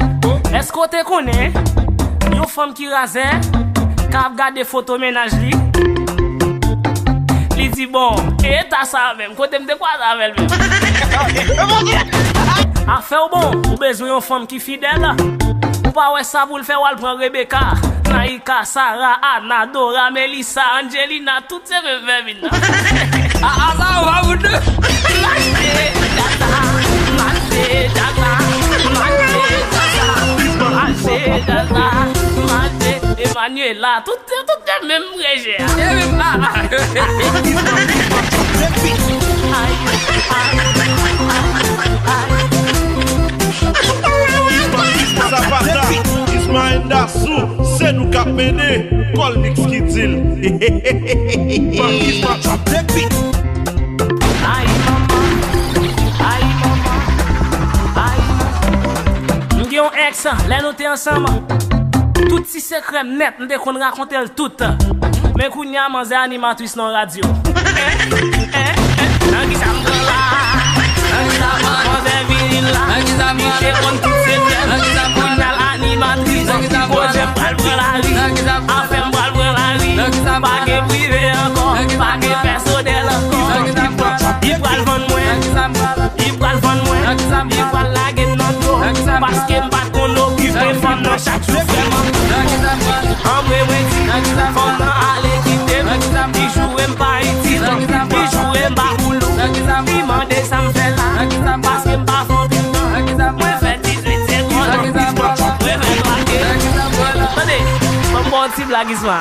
Èske w te konnen yon fanm ki razè ka ap gade foto mennaj li? Li di, bon, e eta sa menm, kote m te kwaze avè l menm? Afè w bon, ou bezwen yon fanm ki fidèl. Ou pa wè sa pou l fè, w al pran Rebecca, Naïka, Sarah, Anna, Dora, Melissa, Angelina, tout se menm vèmin nan. A, a, sa, ou pa moun de. Mache, dada, mache, dada, mache, dada, mache, dada, mache. Emmanuela, tout, tout se menm reje a. Se menm, a, a. Ay, ay, ay, ay. Sapata, Ismaël Dassou, se nou k ap mennen, Colmix ki di l. Ay, manman, ay, manman, ay, manman. M gen yon ex, lè nou te ansanm, tout ti sekrè m nèt, m te konn rakonte l tout. Men kounye a, manzè animatris nan radyo. Nan ki sa m pran la? Nan ki sa m pran? Manzè vini la. Nan ki sa m pran? Li te konn tout sekrè m. Nan ki sa m pran? Kounye a l animatris. Nan ki sa m pran? Kote m pral pran lari? Nan ki sa m pran? Afè m pral pran lari. Nan ki sa m pran? Pa gen prive ankò. Nan ki sa m pran? Pa gen pèsonèl ankò. Nan ki sa m pran? Li pral vann mwen. Nan ki sa m pran? Li pral vann mwen. Nan ki sa m pran? Li pral lage m nan dlo. Nan ki sa m pran? Paske m pa t konn okipe fanm nan chak jou frèman. Nan ki sa m pran? Anmwe mwen di, fanm nan ale kite m. Li joure m pa itil, li joure m pa koulou. Li mande sa m fè la, paske m pa fè anpil tan. Mwen fè dizuit segonn, mwen fè twa ke. Tande, ban m ba w ti blag Isma.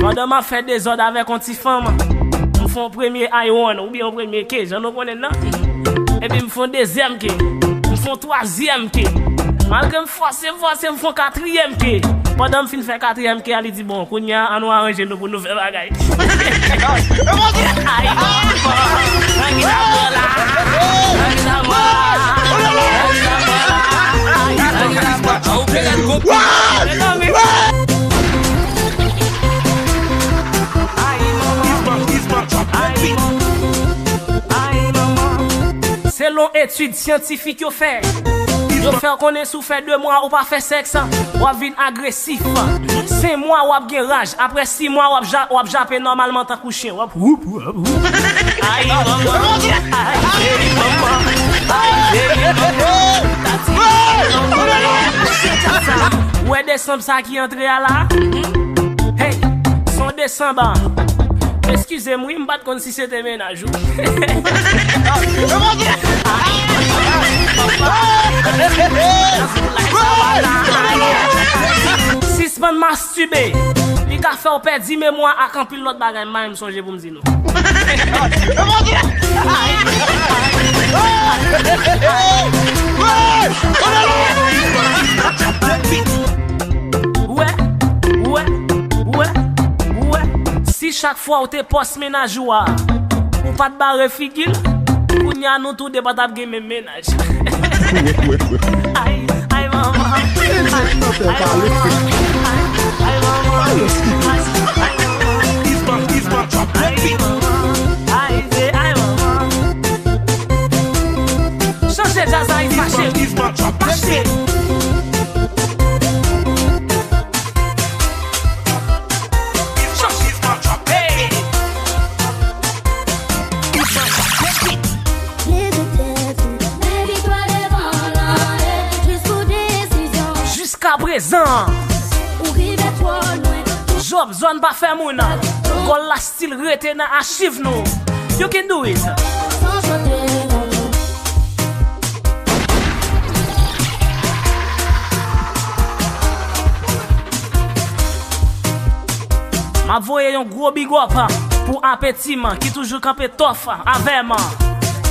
Pandan m ap fè dezòd avèk yon ti fanm, m fè yon premye I one oubyen yon premye ke, jan nou konnen l nan. Epi m fè yon dezyèm ke. M fè yon twazyèm ke. Malgre m fòse, m fòse, m fè yon katriyèm ke. Pandan m fin fè katriyèm ke a, li di, bon, kounye a, an nou aranje nou pou nou fè bagay. Ay, manman. Nan ki sa pran la? Nan ki sa pran la? Nan ki sa pran la? Ay, nan ki sa pran la? Mezanmi. Ay, manman. Ay, manman. Selon etid syantifik yo fè, yo fè w konnen si w fè de mwa ou pa fè sèks, w ap vin agresif. Senk mwa w ap gen raj. Apre sis mwa w ap ja-, w ap jape nòmalman tankou chen. W ap woup, woup, woup. Ay, manman. Ay, manman. Ay, manman. Tati, manman. Ou wè desanm sa ki antre a la? Hey, se yon desanm. Eskize m wi, m pa t konn si se te mennaj ou. Sispann mastibe. Li ka fè w pèdi memwa ak anpil lòt bagay. M pa menm sonje pou m di nou. Wè, wè, wè, wè. Si chak fwa w te pòs mennaj ou a, ou pa t bare figi l, kounye a nou tou de pa t ap gen menm mennaj. Ay, ay, manman. Ay, ay, manman. Ay, ay, manman. Ay, ay, manman. Ay, ay, manman. Ay, ay, manman. Chanje djaz la, Isma cheri. Mache. Hey. Leve tèt ou, men viktwa devan la, e jis pou desizyon. Jiska prezan, ou rive twò lwen. Job, zòn pa fè moun. Gòl la still rete nan achiv nou. You can do it. San chante. M ap voye yon gwo big up pou Apeti m ki toujou kanpe tòf avè m.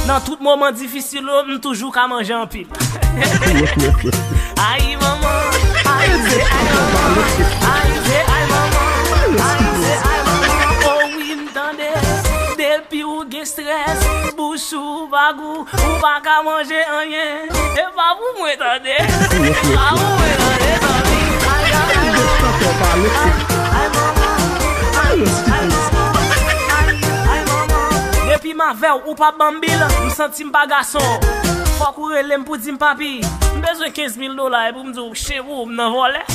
Nan tout moman difisil yo, m toujou ka manje anpil. Ay, manman, ay, se ay, manman, ay, se ay, manman, ay, se ay, manman. Oh wi, m tande, depi ou gen strès, Si w pa gou, ou pa ka manje anyen. E pa pou mwen, tande. E pa pou mwen, tande, zanmi. Ay, ay, ay, ay, manman. Ay, ay, manman. Ay, ay, manman. Depi m avè w, ou pa ban m bil, m santi m pa gason. Fòk ou rele m pou di m, papi, m bezwen kenz mil dola, epi m di w, chen pou ou, m nan vòlè.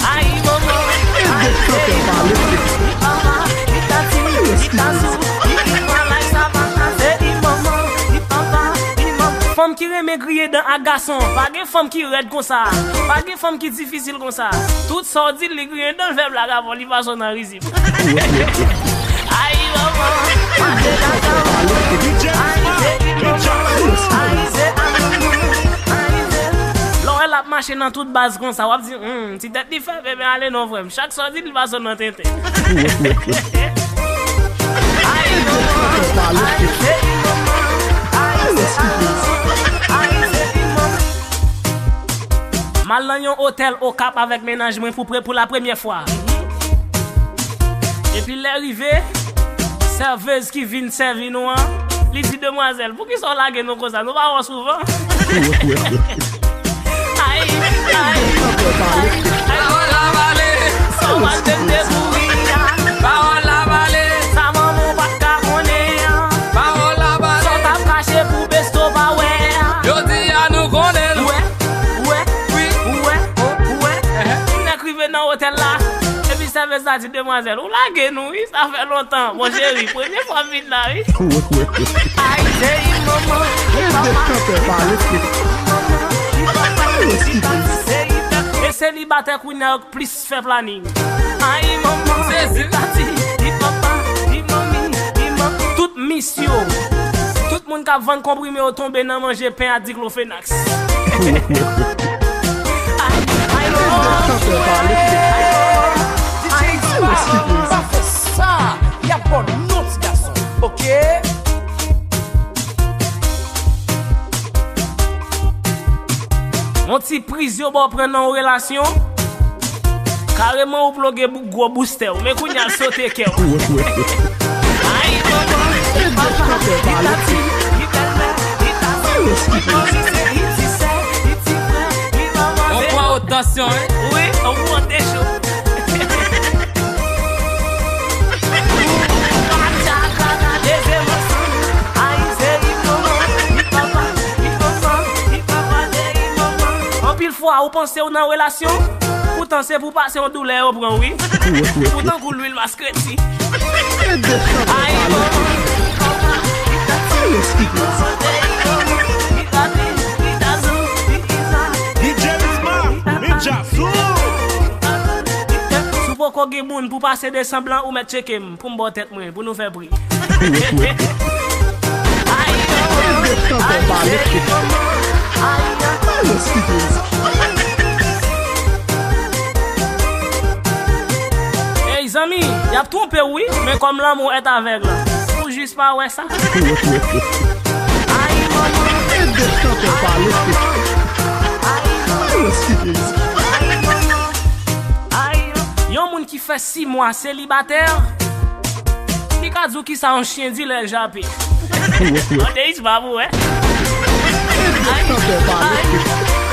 Ay, manman. Ay, li papa, li tati, li tazou, li pala, sa pa pase, li manman, li papa, li manman. Fanm ki renmen griyen dan ak gason, pa gen fanm ki rèd konsa, pa gen fanm ki difisil konsa. Tout sa w di l, li griyen dan l, fè blag avè w, li pa sot nan rizib. Ay, manman, ay, se tata, ay, se manman, ay, se manman, ay, se. Lè w wè l ap mache nan tout baz konsa, w ap di, hmm, ti tèt li fè, bebe, ale non, frè m. Chak sa w di, li pa sot nan tenten. Ay, manman, ay, se manman, ay, se manman, ay, se manman. M al nan yon otèl Okap avèk mennaj mwen pou pre-, pou la premyè fwa. Epi lè rive, sèvez ki vin sèvi nou an, li di, demwazèl, poukisa w lage nou konsa? Nou pa wè w souvan. Ay, ay, ay, ay. Pawòl la pale. Sa w al te kouri a. Pawòl la pale. Sa manman w pa t ka konnen an. Pawòl la pale. Sa w t ap kache pou Besto pa wè a. Jodi a nou konnen l. Ou wè, ou wè, wi, ou wè, ou wè. Nèg rive nan otèl la. Epi sèvez la di, demwazèl, ou lage nou, wi, sa fè lontan. Bon, cheri, premye fwa m vin la, wi. Ay, se manman, li papa, li tati, li manman, li papa, li tati, se li papa. E selibatè kounye a yo k plis fè planin. Ay, manman, li tati, li papa, li manmi, li manman. Tout mis yo, tout moun k ap vann konprime yo tonbe nan manje pen a diklofenaks. Ay, ay, manman, ay, manman, ay, manman, pa fè sa. Y ap ba w non, ti gason. Oke? Yon ti priz yo ba w pran nan yon relasyon. Kareman ou ploge bou-, gwo boustè w. Men kounye a l sote kè w. Ay, manman, li papa, li tati, li bèlmè, li tazan, li manmi, se li ti sè, li ti frè, li manman. On pran otansyon, wi. Wi, on pran decho. Anpil fwa, ou panse w nan relasyon, poutan se pou pase yon doulè yo pran w, wi. Ou tankou lwil maskreti. Ay, manman. D J Rizma, Ninja Zoo. Si w poko gen moun pou pase de sanblan, ou mèt tcheke m pou m ba w tèt mwen, pou nou fè pri. Ay, ay, ay, ey, zanmi, y ap twonpe w, wi, men kòm lanmou est aveugle, ou jis pa wè sa. Ay, manman. Ay, manman. Ay, manman. Ay, manman. Ay, yon moun ki fè sis mwa selibatè, li ka di w kisa yon chen di lè l jape. Mande Isma pou wè. Ay, ay,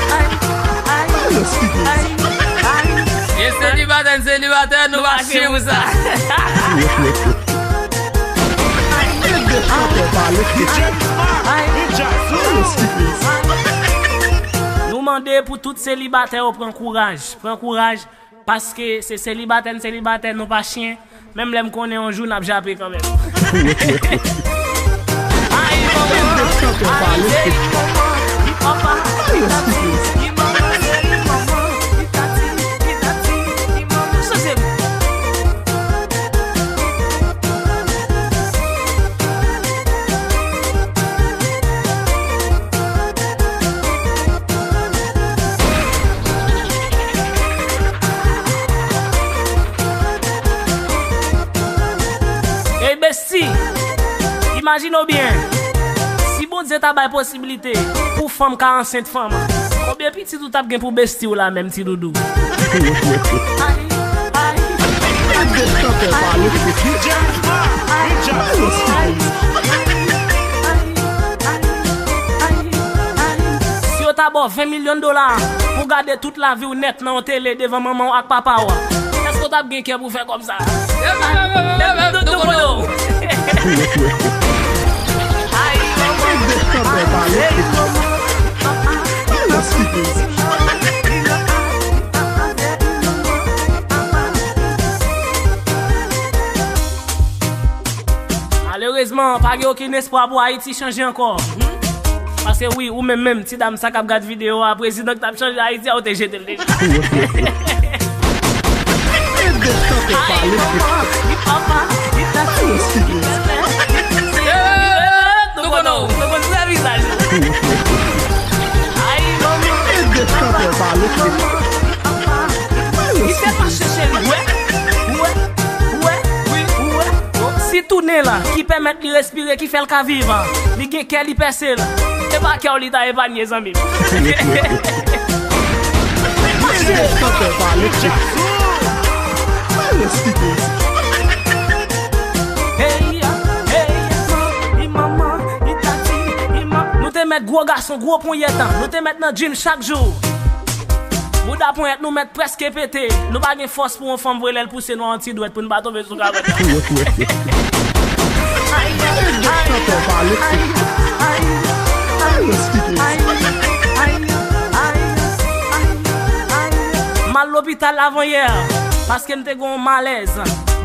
ay, ay, ay, ay. E selibatè, n selibatè, nou pa chen pou sa. Ay, ay, ay. Nou mande pou tout selibatè yo pran kouraj. Pran kouraj, paske se selibatè n selibatè, nou pa chen. Menm lè m konnen yon jou n ap jape kanmenm. Ay, manman, ay, se li manman, li papa, li tati, li manman, se li manman, li tati, li tati, li manman. Chanje m. Ey, besti, imajine w byen, si Bondye ta bay posiblite pou fanm ka ansent fanm, konbyen pitit ou t ap gen pou besti w la menm, ti doudou? Ay, ay, ay, ay, ay, ay, ay, ay, ay. ta ba w ven milyon dola pou gade tout lavi w nèt nan yon tele devan manman w ak papa w, èske w t ap gen kè pou fè kòb sa? Malerezman, pa gen okenn espwa pou Ayiti chanje ankò. Paske wi, ou menm menm, ti dam sa k ap gad videyo a, prezidan k t ap chanje Ayiti a, ou te jete l deja. Ay, manman, li papa, li tati, li bèbè, li sè, li bèbè, nou konn, nou konn vre vizaj ou. Ay, manman, li papa, li tati, li bèbè, li papa, li sè, li bèbè, li bèbè. Li fè mache cheri, wè, wè, wè, wè. Si tounen la ki pèmèt li respire, ki fè l ka viv, li gen kè, li pèse l. E pa kè w li ta epanye, zanmi m. Hey, hey, li manman, li tati, li man-, nou te mèt gwo gason, gwo ponyèt, nou te mèt nan gym chak jou. Bouda ponyèt nou mèt prèske pete. Nou pa gen fòs pou yon fanm voye lè l pouse nou yon ti dwèt pou n pa tonbe sou kavèt la. Ay, ay, ay, ay, ay, ay, ay. M al lopital avanyè paske m te gen yon malèz.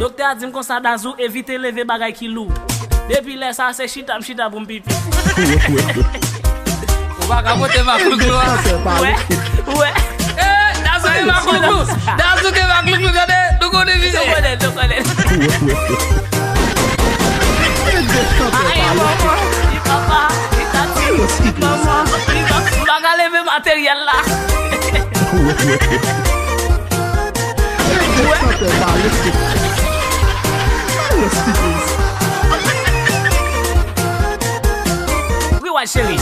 Doktè a di m konsa, Dazou, evite leve bagay ki lou. Depi lè sa a, se chita m chita pou m pipi. Ou pa ka pote maklouklou a. Wè, wè. Eh, Dazou gen maklouklou. Dazou gen maklouklou, gade. Nou konnen vizye. Nou konnen, nou konnen. Ay, manman, li papa, li tati, li manman, li papa. M pa ka leve materyèl la. Wè. Wi, wa cheri.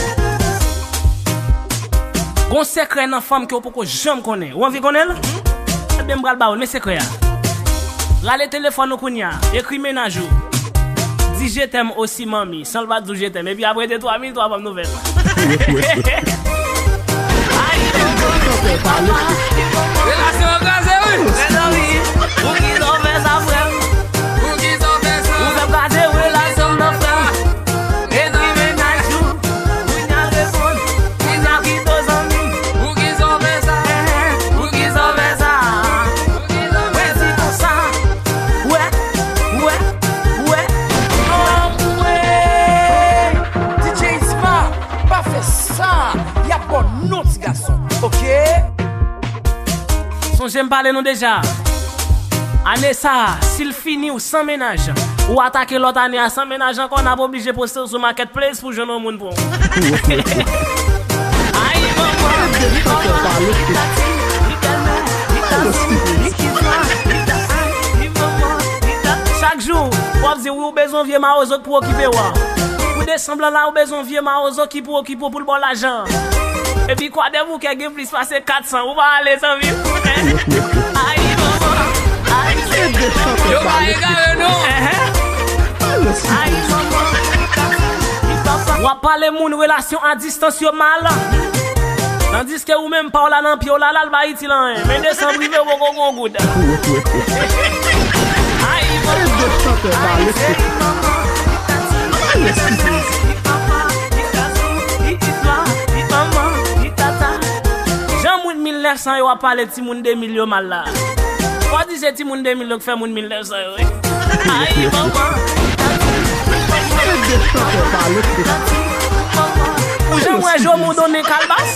Gon sekrè nan fanm ke w poko janm konnen. Ou anvi konnen l? Ebyen, m pral ba ou l, men sekrè a. Rale telefòn ou kounye a. Ekri mennaj ou. Di je t'aime aussi, manmi. San l pa di w je t'aime. Epi apre de twa minit, w ap ban m nouvèl. Ay, relasyon an kraze, wi. Mezanmi, poukisa w fè sa, frè m? Poukisa w fè sa? Ou fè m kraze relasyon m nan, frè m. Ekri mennaj ou. Kounye a reponn. Kounye a kite w, zanmi m. Poukisa w fè sa? Poukisa w fè sa? Mwen di konsa. Wè, wè, wè. Anmwey! D J Isma, pa fè sa, y ap ba w non ti gason, oke? Sonje m pale nou deja. Ane sa a, si l fini w san mennaj, ou atake lòt ane a san mennaj ankò, n ap oblije poste w sou Marketplace pou jwenn yon moun pou w. Ay, manman, li papa, li tati, li bèlmè, li kazin, li kizwa, li ta-, ay, li manman, li ta-, chak jou, w ap di, wi, ou bezwen vye mawozo k pou okipe w a. Pou desanm lan la, ou bezwen vye mawozo ki pou okipe w pou l ba w lajan. Epi Kwadèboukè gen plis pase kat san, ou pa ale, zanmi m. Ay, manman. Ay, yo pa egare, non. Ay, manman. W ap pale moun relasyon a distans yo mal. Tandiske ou menm pa w la nan pye w la, l al ba Ayiti la, en. Men desanm rive, ou poko gon goud. Ay, manman. Ay, cheri, manman. Li tati, li bèbè, li papa, li gazon, li ti dwa, li manman, li tata. Jan moun mil nèf san yo ap pale timoun de mil yo mal la. Fò di se timoun de mil yo k fè moun mil nèf san yo, wi. Ay, manman. Ou janm wè Jomo donnen kalbas?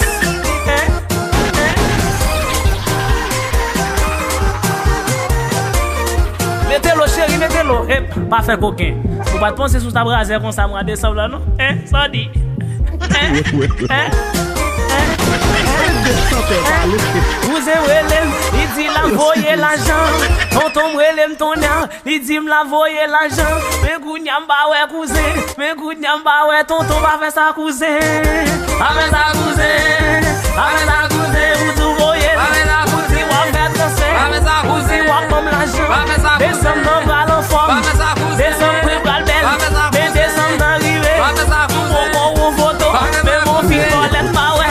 Hein? Hein? Mete lo, cheri, mete lo. Ep, pa fè koken. Ou pa t panse si w t ap razè konsa mwa desanm lan, non? Hein? Sa w di? Hein? Hein? Hein? Kouzen m rele m, li di l ap voye lajan. Tonton m rele m tonnè, li di m l ap voye lajan. Men kounye a m pa wè kouzen, men kounye a m pa wè tonton. Pa fè sa kouzen, pa fè sa kouzen, pa fè sa kouzen. Ou di w voye l, ou di w ap fè transfè, ou di w ap ban m lajan. Desanm nan pral anfòm, desanm mwen pral bèl. Men desanm nan rive, m poko wè yon foto, menm yon fi tòlèt m pa wè.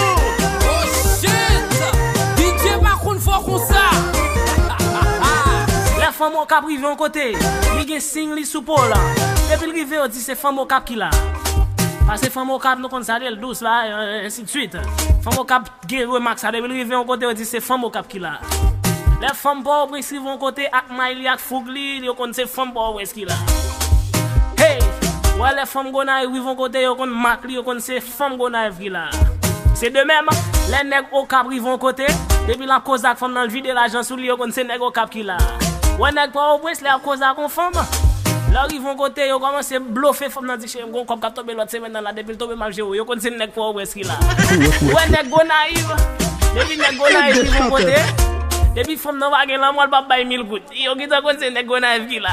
nou. Oh shit! D J pa konn fò konsa. Lè fanm Okap rive yon kote, li gen siy li sou po l. Depi l rive, yo di se fanm Okap ki la. Paske fanm Okap, nou konn sa de l dous la, ensi de swit. Fanm Okap gen remak sa, depi l rive yon kote, yo di se fanm Okap ki la. Lè fanm Pòtoprens rive yon kote ak may li ak fouk li, yo konn se fanm Pòtoprens ki la. Hey! Wè lè fanm Gonayiv rive yon kote, yo konn mak li, yo konn se fanm Gonayiv ki la. Se de menm, lè nèg Okap rive yon kote, depi l ap koze ak fanm nan, l vide lajan sou li, yo konn se nèg Okap ki la. Wè nèg Pòtoprens, lè y ap koze ak yon fanm, lè w rive yon kote, yo kòmanse blofe fanm nan, di cheri m gon kòb k ap tonbe lòt semèn nan la, depi l tonbe m ap jere w, yo konn se nèg Pòtoprens ki la. Wè nèg Gonayiv, depi nèg Gonayiv rive yon kote, depi fanm nan pa gen lanmò, l p ap bay mil goud. Yo gentan konn se nèg Gonayiv ki la.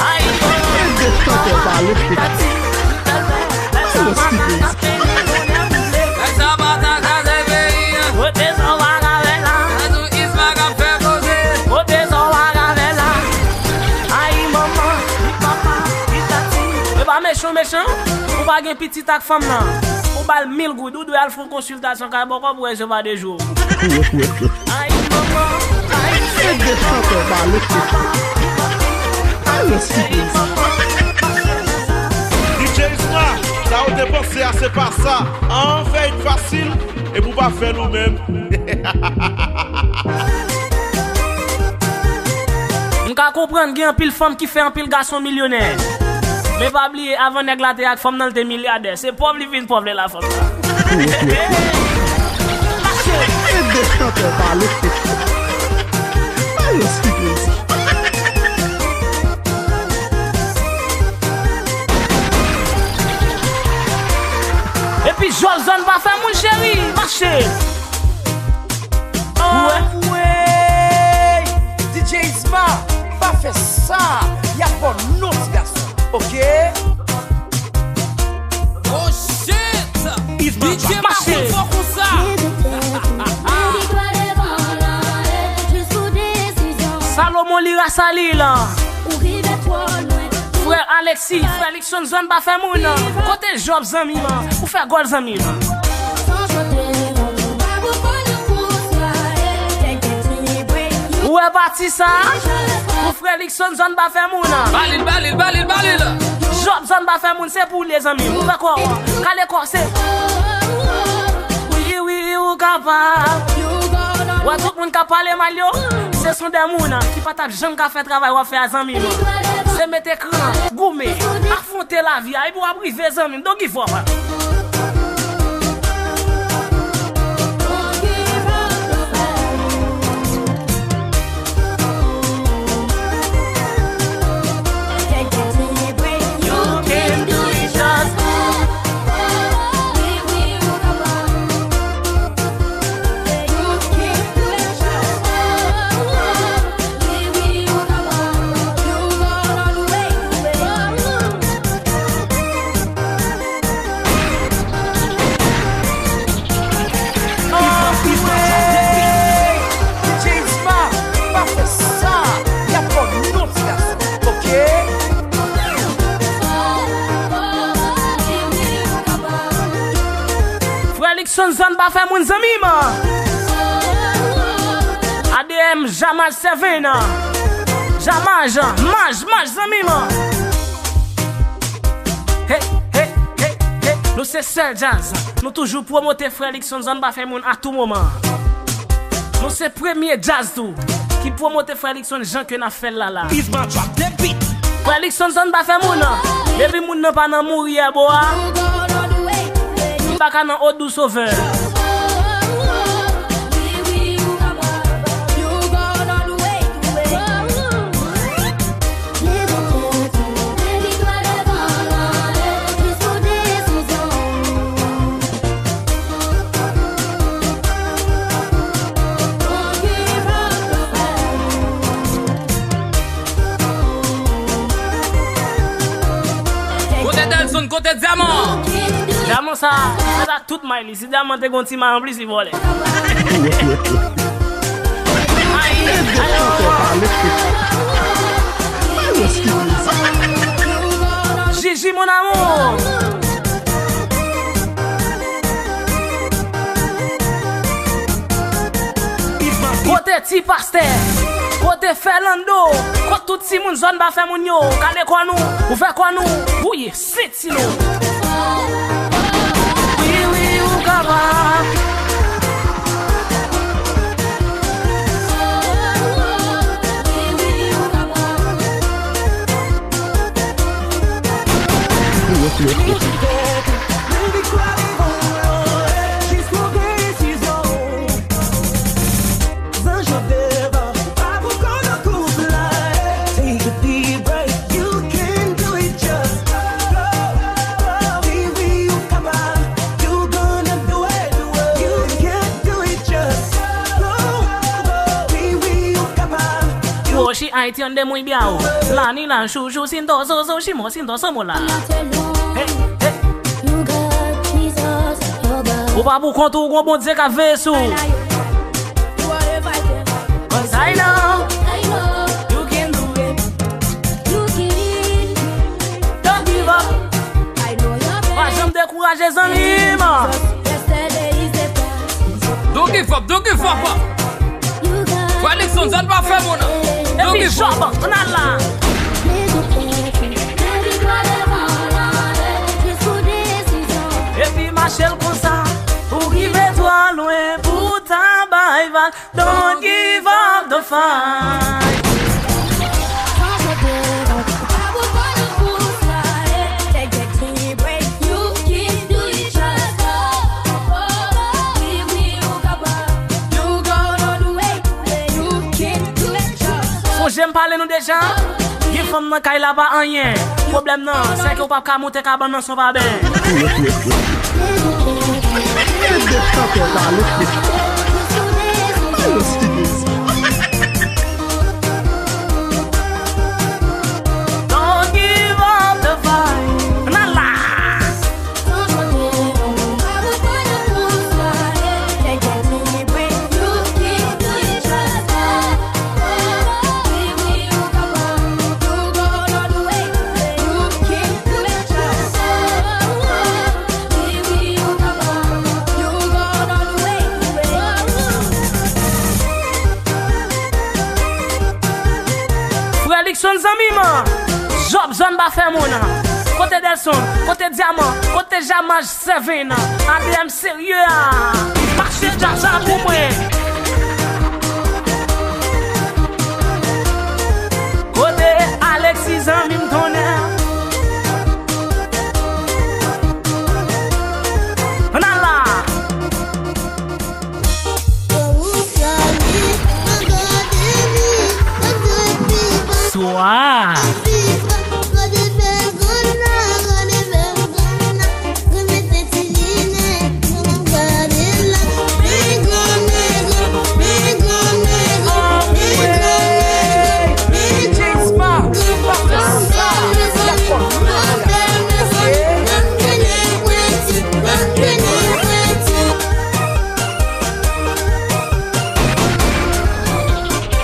Ay, e pa mechan, mechan. Ou pa gen pitit ak fanm nan. Ou ba l mil goud, ou dwe al fè yon konsiltasyon kay bòkò pou wè si yo pa dejwe w. Ay, manman, ay, se de chantè pale. Ay, yo sipil. D J Isma, sa ou te panse a, se pa sa. An, fè it fasil, epi w pa fè l ou menm. Ka konprann gen anpil fanm ki fè anpil gason milyonè. Men pa bliye, avan nèg la te ak fanm nan, l te milyadè. Se pòv li vin pòv lè l a fanm nan. Mache! Ede chantè pale. Ayo, siprezi. Epi Jòl zòn pa fè moun cheri. Mache! Anmwey! D J Isma, pa fè sa! Y ap ba w non ti gason, oke? Oh shit! D J Makout fò konsa! Salomon Lira Salil. Frè Alexis, frè Luckson zòn pa fè moun. Kote Job zanmi m? Ou fè gòl zanmi m. Ou wè pati sa? Pou frè Luckson zòn pa fè moun. Balil, balil, balil, balil. Job zòn pa fè moun, se pou li zanmi m. Ou fè kò, kale kò, se. Wi, wi, ou kapab. Wè tout moun k ap pale mal yo, se son de moun ki pa t ap janm ka fè travay w ap fè a zanmi m. Se mete kran, goumen, afwonte lavi a, epi w ap rive zanmi m. Don't give up. Frè Luckson zòn pa fè moun zanmi m. A D M Jamaj Seven. Jamaj, maj, maj zanmi m. Hey, hey, hey, hey. Nou se sèl djaz. Nou toujou pwomote frè Luckson zòn pa fè moun a tou moman. Nou se premye djaz tou ki pwomote frè Luckson jan ke n ap fè l la la. Isma drop the beat. Frè Luckson zòn pa fè moun. Depi moun nan pa nan mouri èbo a, li pa ka nan odou sovè. Kote Delson, kote Dyaman? Dyaman sa, se sa tout may li. Si Dyaman te gon ti may anplis, li vòlè. Ay, ay, ay. Jiji, mon amour. Kote ti pastè? Kote Fèlando? Kot tout timoun zòn pa fè moun yo? Kale kò nou, ouvè kò nou, bouye senti nou. Wi, wi, ou kapab. Woshi Haitian de muy biao. La ni la shu shu sin do so so shimo sin do so mo la. Hey, hey. Ou pa pou kont ou, gon Bondye k ap veye sou ou. Cause I know you can do it. Don't give up. Pa janm dekouraje zanmi m. Don't give up, don't give up. Frè Luckson zòn pa fè moun. Epi Job, ann al la. Epi mache l konsa, ou rive twò lwen pou ta bay vag. Don't give up the fight. Pale nou deja, gen fanm nan kay la pa anyen. Pwoblèm nan, se ke w p ap ka moute kabann nan san w pa benyen. Tèt de chantè pale. Don't give up the fight. Ann al la! Frè Luckson zanmi m, Job zòn pa fè moun. Kote Delson, kote Dyaman, kote Jamaj Seven, A D M serye a. Mache djaz la pou mwen. Kote Alexis zanmi m tonnè. Ann al la. Swa.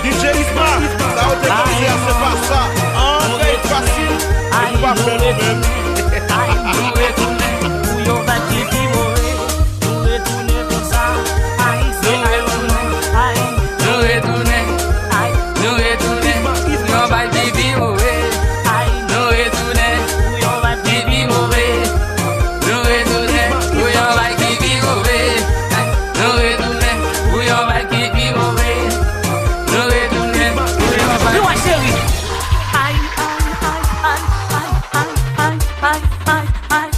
D J Isma, sa ou te panse a, se pa sa. An, fè l fasil, epi w pa fè nou menm. Ay, nou retounen pou yon vibe ki pi move. Nou retounen konsa. Ay, se ay, nou retounen. Ay, nou retounen. Ay, nou retounen pou yon vibe ki pi move. Ay, nou retounen pou yon vibe ki pi move. Nou retounen pou yon vibe ki pi move. Ay, nou retounen pou yon vibe ki pi move. Nou retounen pou yon vibe. Pi wè cheri. Ay, ay, ay,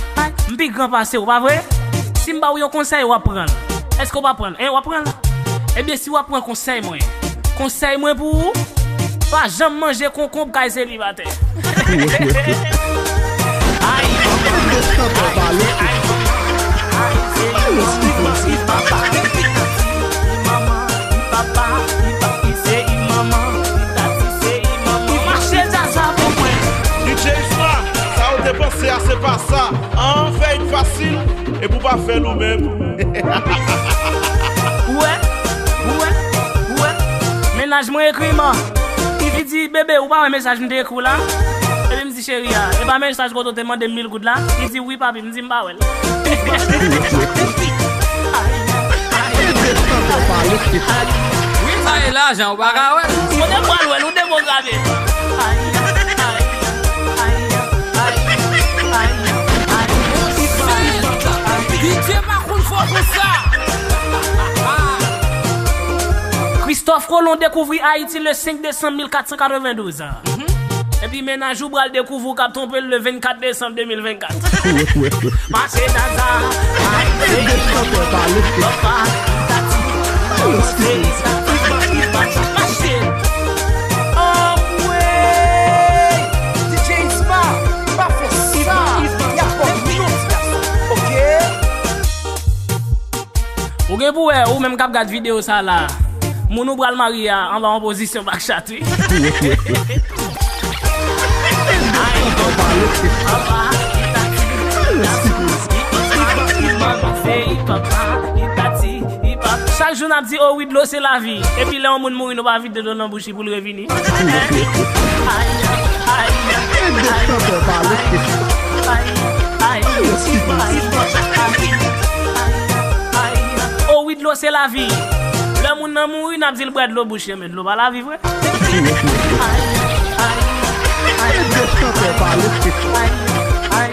ay. M pi gran pase w, pa vre? Si m ba w yon konsèy, w ap pran l. Èske w p ap pran l? Hein, w ap pran l? Ebyen, si w ap pran konsèy mwen, konsèy mwen pou ou, pa janm manje konkonb kay selibatè. Ay, ay, ay, ay, ay, se li manman, li papa, li tati, li manman, li papa, li papi, se li manman, li tati, se li manman. Mache djaz la pou mwen. D J Isma, sa ou te panse a, se pa sa. An, fè l fasil, epi w pa fè l ou menm. Ou wè, ou wè, ou wè. Mennaj mwen ekri m. Li di, "Bebe, ou pa wè mesaj m te ekri w la?" Epi m di, "Cheri a, e pa mesaj kote w te mande m mil goud la?" Li di, "Wi, papi." M di, "M pa wè l." Wi, sa e lajan, ou pa ka wè l. Ou te pral wè l, ou te pwograme. Bondye pa konn fò konsa. Christophe Colomb dekouvri Ayiti le senk desanm mil kat san katrevendouz. Epi mennaj ou pral dekouvri w k ap twonpe l le vennkat desanm de mil vennkat. Mache djaz la. Ay, se li manman, papa, li tati, li manman, se li tati, li papa. Mache. Anmwey! D J Isma, pa fè sa. Y ap pran yon ti gason. Oke? Ou gen pou wè, ou menm k ap gad videyo sa la, moun ou pral marye a anba yon pozisyon bak chat, wi. Chak jou n ap di, "Oh wi, dlo se lavi." Epi lè yon moun mouri, nou pa vide dlo nan bouch li pou l revini. Ay, ay, ay, ay, ay, ay, ay, ay, ay. Oh wi, dlo se lavi. Lè moun nan mouri, n ap di l bwè dlo bouch li, men dlo pa lavi vre. Ay, ay, ay, ay, ay, ay, ay, ay,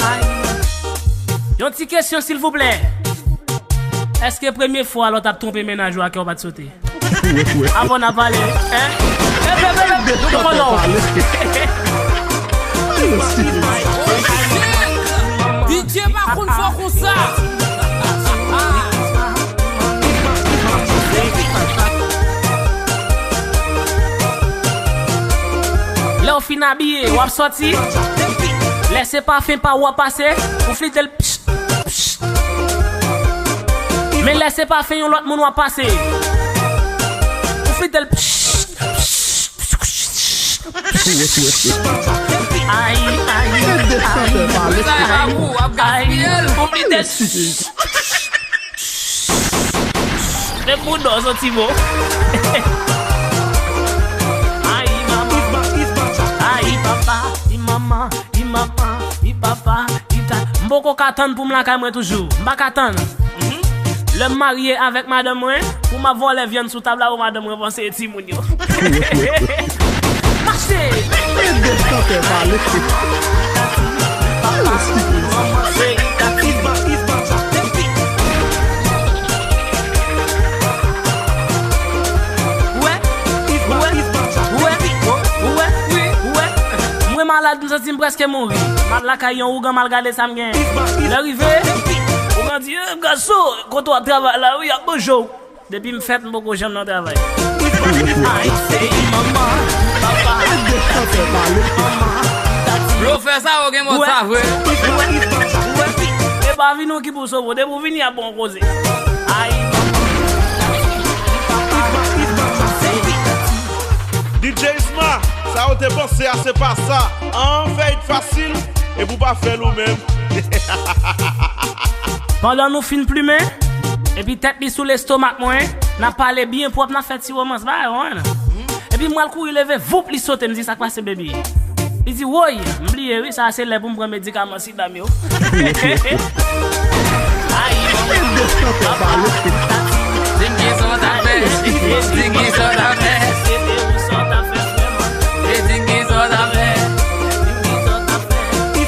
ay. Yon ti kesyon, silvouplè. Èske premye fwa lòt ap twonpe mennaj ou a, kè w pa t sote? Avan n ap pale, hein? Epe, epe, epe, nou te konnen w. Bondye pa konn fò konsa. abiye, w ap sòti. Lè se pafen pa w w ap pase, ou flite l, psh, psh. Men lè se pafen yon lòt moun w ap pase, ou flite l, psh, psh, psh, psh. Ay, ay, ay, ay, ay, ou flite l, psh. Menm moun nan soti bon. Ay, manman. Ay, papa, i manman, i manman, i papa, i ta. M poko ka tann pou m lakay mwen toujou. M pa ka tann. Lè m marye avèk madanm mwen, pou m ap vòlè vyann sou tab la pou madanm mwen panse e timoun yo. Mache! Ede chantè pale. Mwen malad, m santi m prèske mouri. M al lakay yon ougan, m al gade sa m gen. Lè rive, ougan di, "Eh, gason, kote w ap travay la, wi, y ap manje w." Depi m fèt, m poko janm nan travay. Ay, se manman, papa. Blofè sa yo gen mòd sa vre. E pa vini w ki pou sove w, depi w vini ap bon koze. Ay, manman, papa. D J Isma, sa yo te panse a, se pa sa. An, fè it fasil, epi w pa fè l ou menm. Pandan nou fin plimen, epi tèt li sou lestomak mwen, n ap pale byen pwòp, n ap fè ti womans, bagay, w konprann? Epi m pral kouri leve, voup, li sote, m di, "Sa k pase, baby?" Li di, "Woy, m bliye, wi, sa se lè pou m pran medikaman sida m yo." Ay, papa, tati, di m kisa w ta fè, di m kisa w ta fè, di m kisa w ta fè, di m kisa w ta fè.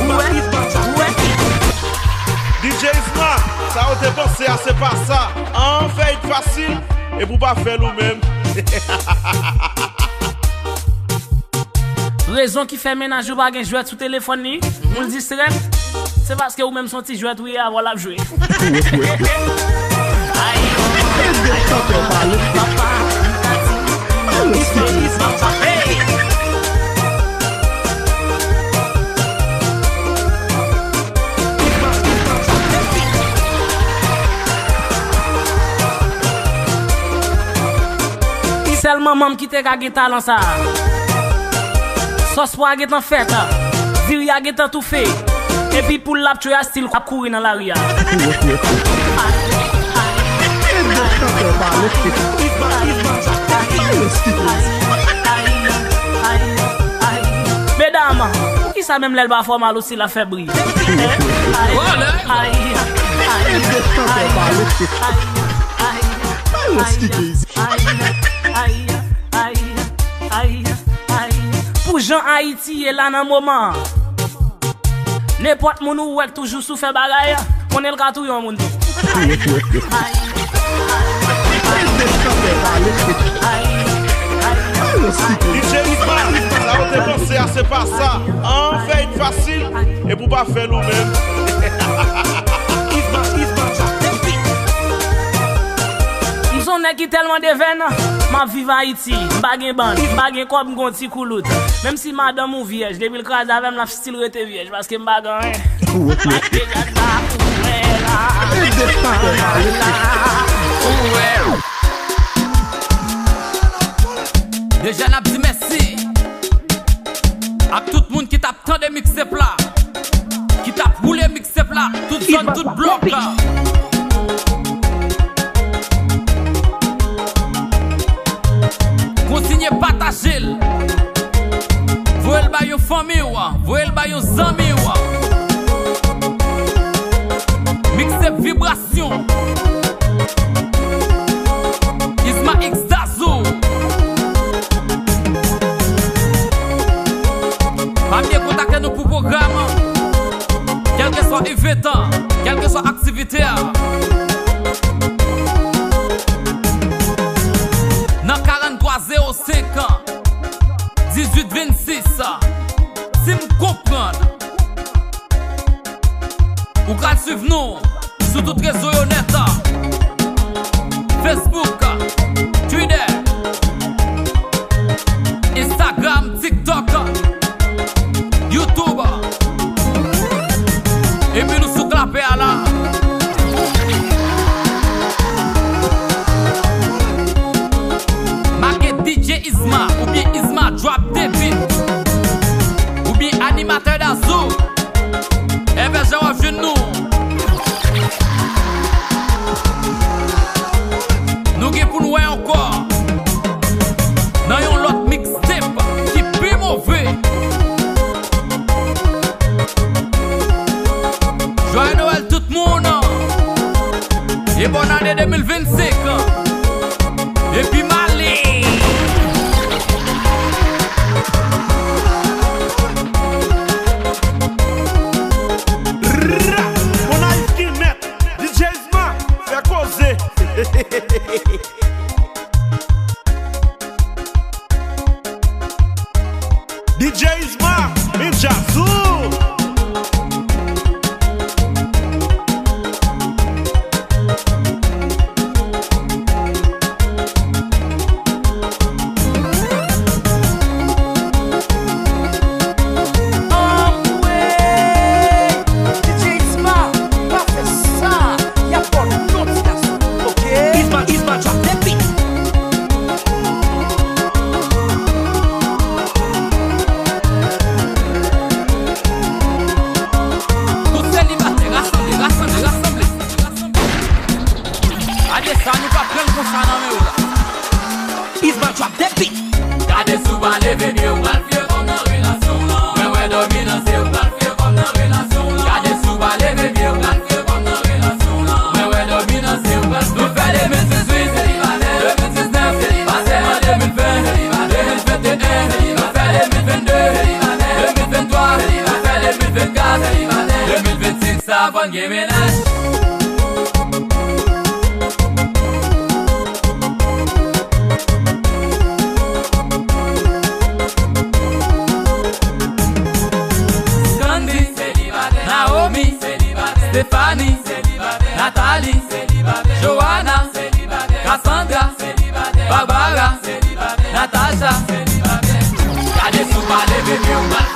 Ou wè? Ou wè? D J Isma, sa yo te panse a, se pa sa. An, fè it fasil, epi w pa fè l ou menm. Rezon ki fè mennaj ou pa gen jwèt sou telefòn li, pou l distrè l, se paske ou menm se yon ti jwèt ou ye, avè w l ap jwe. Ay, papa, papa, hey! Sèl manman m ki te ka gen talan sa a. Sòs pwa a gentan fèt, diri a gentan toufe, epi poul l ap tchwe a still ap kouri nan lari a. Medam, poukisa menm lè l pa fè w mal osi l ap fè bri? Ay, ay, ay, ay, ay, ay, ay, ay, ay, ay, ay, ay. Pou jan Ayiti ye la nan moman an, nenpòt moun ou wè k toujou sou fè bagay, konnen l ka touye yon moun tou. Ay, ay, ay, ay, ay, ay, ay. D J Isma, sa yo te panse a, se pa sa. An, fè it fasil, epi w pa fè l ou menm. M se yon nèg ki tèlman devèn, m ap viv Ayiti, m pa gen bann, m pa gen kòb, m gon ti koulout. Menm si madanm ou vyèj, depi l kraze avè m, l ap still rete vyèj, paske m pa gen anyen. Mache gad la, ou wè la, ou wè la, ou wè. Deja n ap di mèsi ak tout moun ki t ap tande mixtape la, ki t ap woule mixtape la, tout zòn, tout blòk. Kontinye pataje l. Voye l bay yon fanmi w, voye l bay yon zanmi w. Mixtape vibrasyon. Isma X Dazou. Pa bliye kontakte nou pou pwogram, kèlkeswa event an, kèlkeswa aktivite a. Nan karant twa zewo senk, dizuit vennsis, si m konprann. Ou ka swiv nou sou tout rezo yo nèt. Facebook, Twitter, Instagram, TikTok. E bòn ane de mil vennsenk. Epi m ale. Ra! Bon, Ayiti nèt. D J Isma, fè koze. D J Isma, Ninja Zoo. Anmwey! D J Isma, pa fè sa! Y ap ba w non ti gason, oke? Isma, Isma, drop that beat. Tout selibatè, rasanble, rasanble, rasanble. Gade sa, nou pa pran l konsa nan men w la. Isma, drop that beat. Gade si w pa leve pye, w pral fye kòm nan relasyon w lan. Mwen wè dòmi nan se w pral fye kòm nan relasyon w lan. Gade si w pa leve pye, w pral fye kòm nan relasyon w lan. Mwen wè dòmi nan se w pral fye. Nou fè de mil dizuit selibatè, de mil diznèf selibatè, an de mil ven selibatè, de mil venteyen selibatè, nou fè de mil vennde selibatè, de mil venntwa selibatè, de mil vennkat selibatè, de mil vennsenk sa fò n gen mennaj. Scandy, Naomi, Stephanie, Nathalie, Joanna, Cassandra, Barbara, Natasha. Gade si w pa leve pye w pral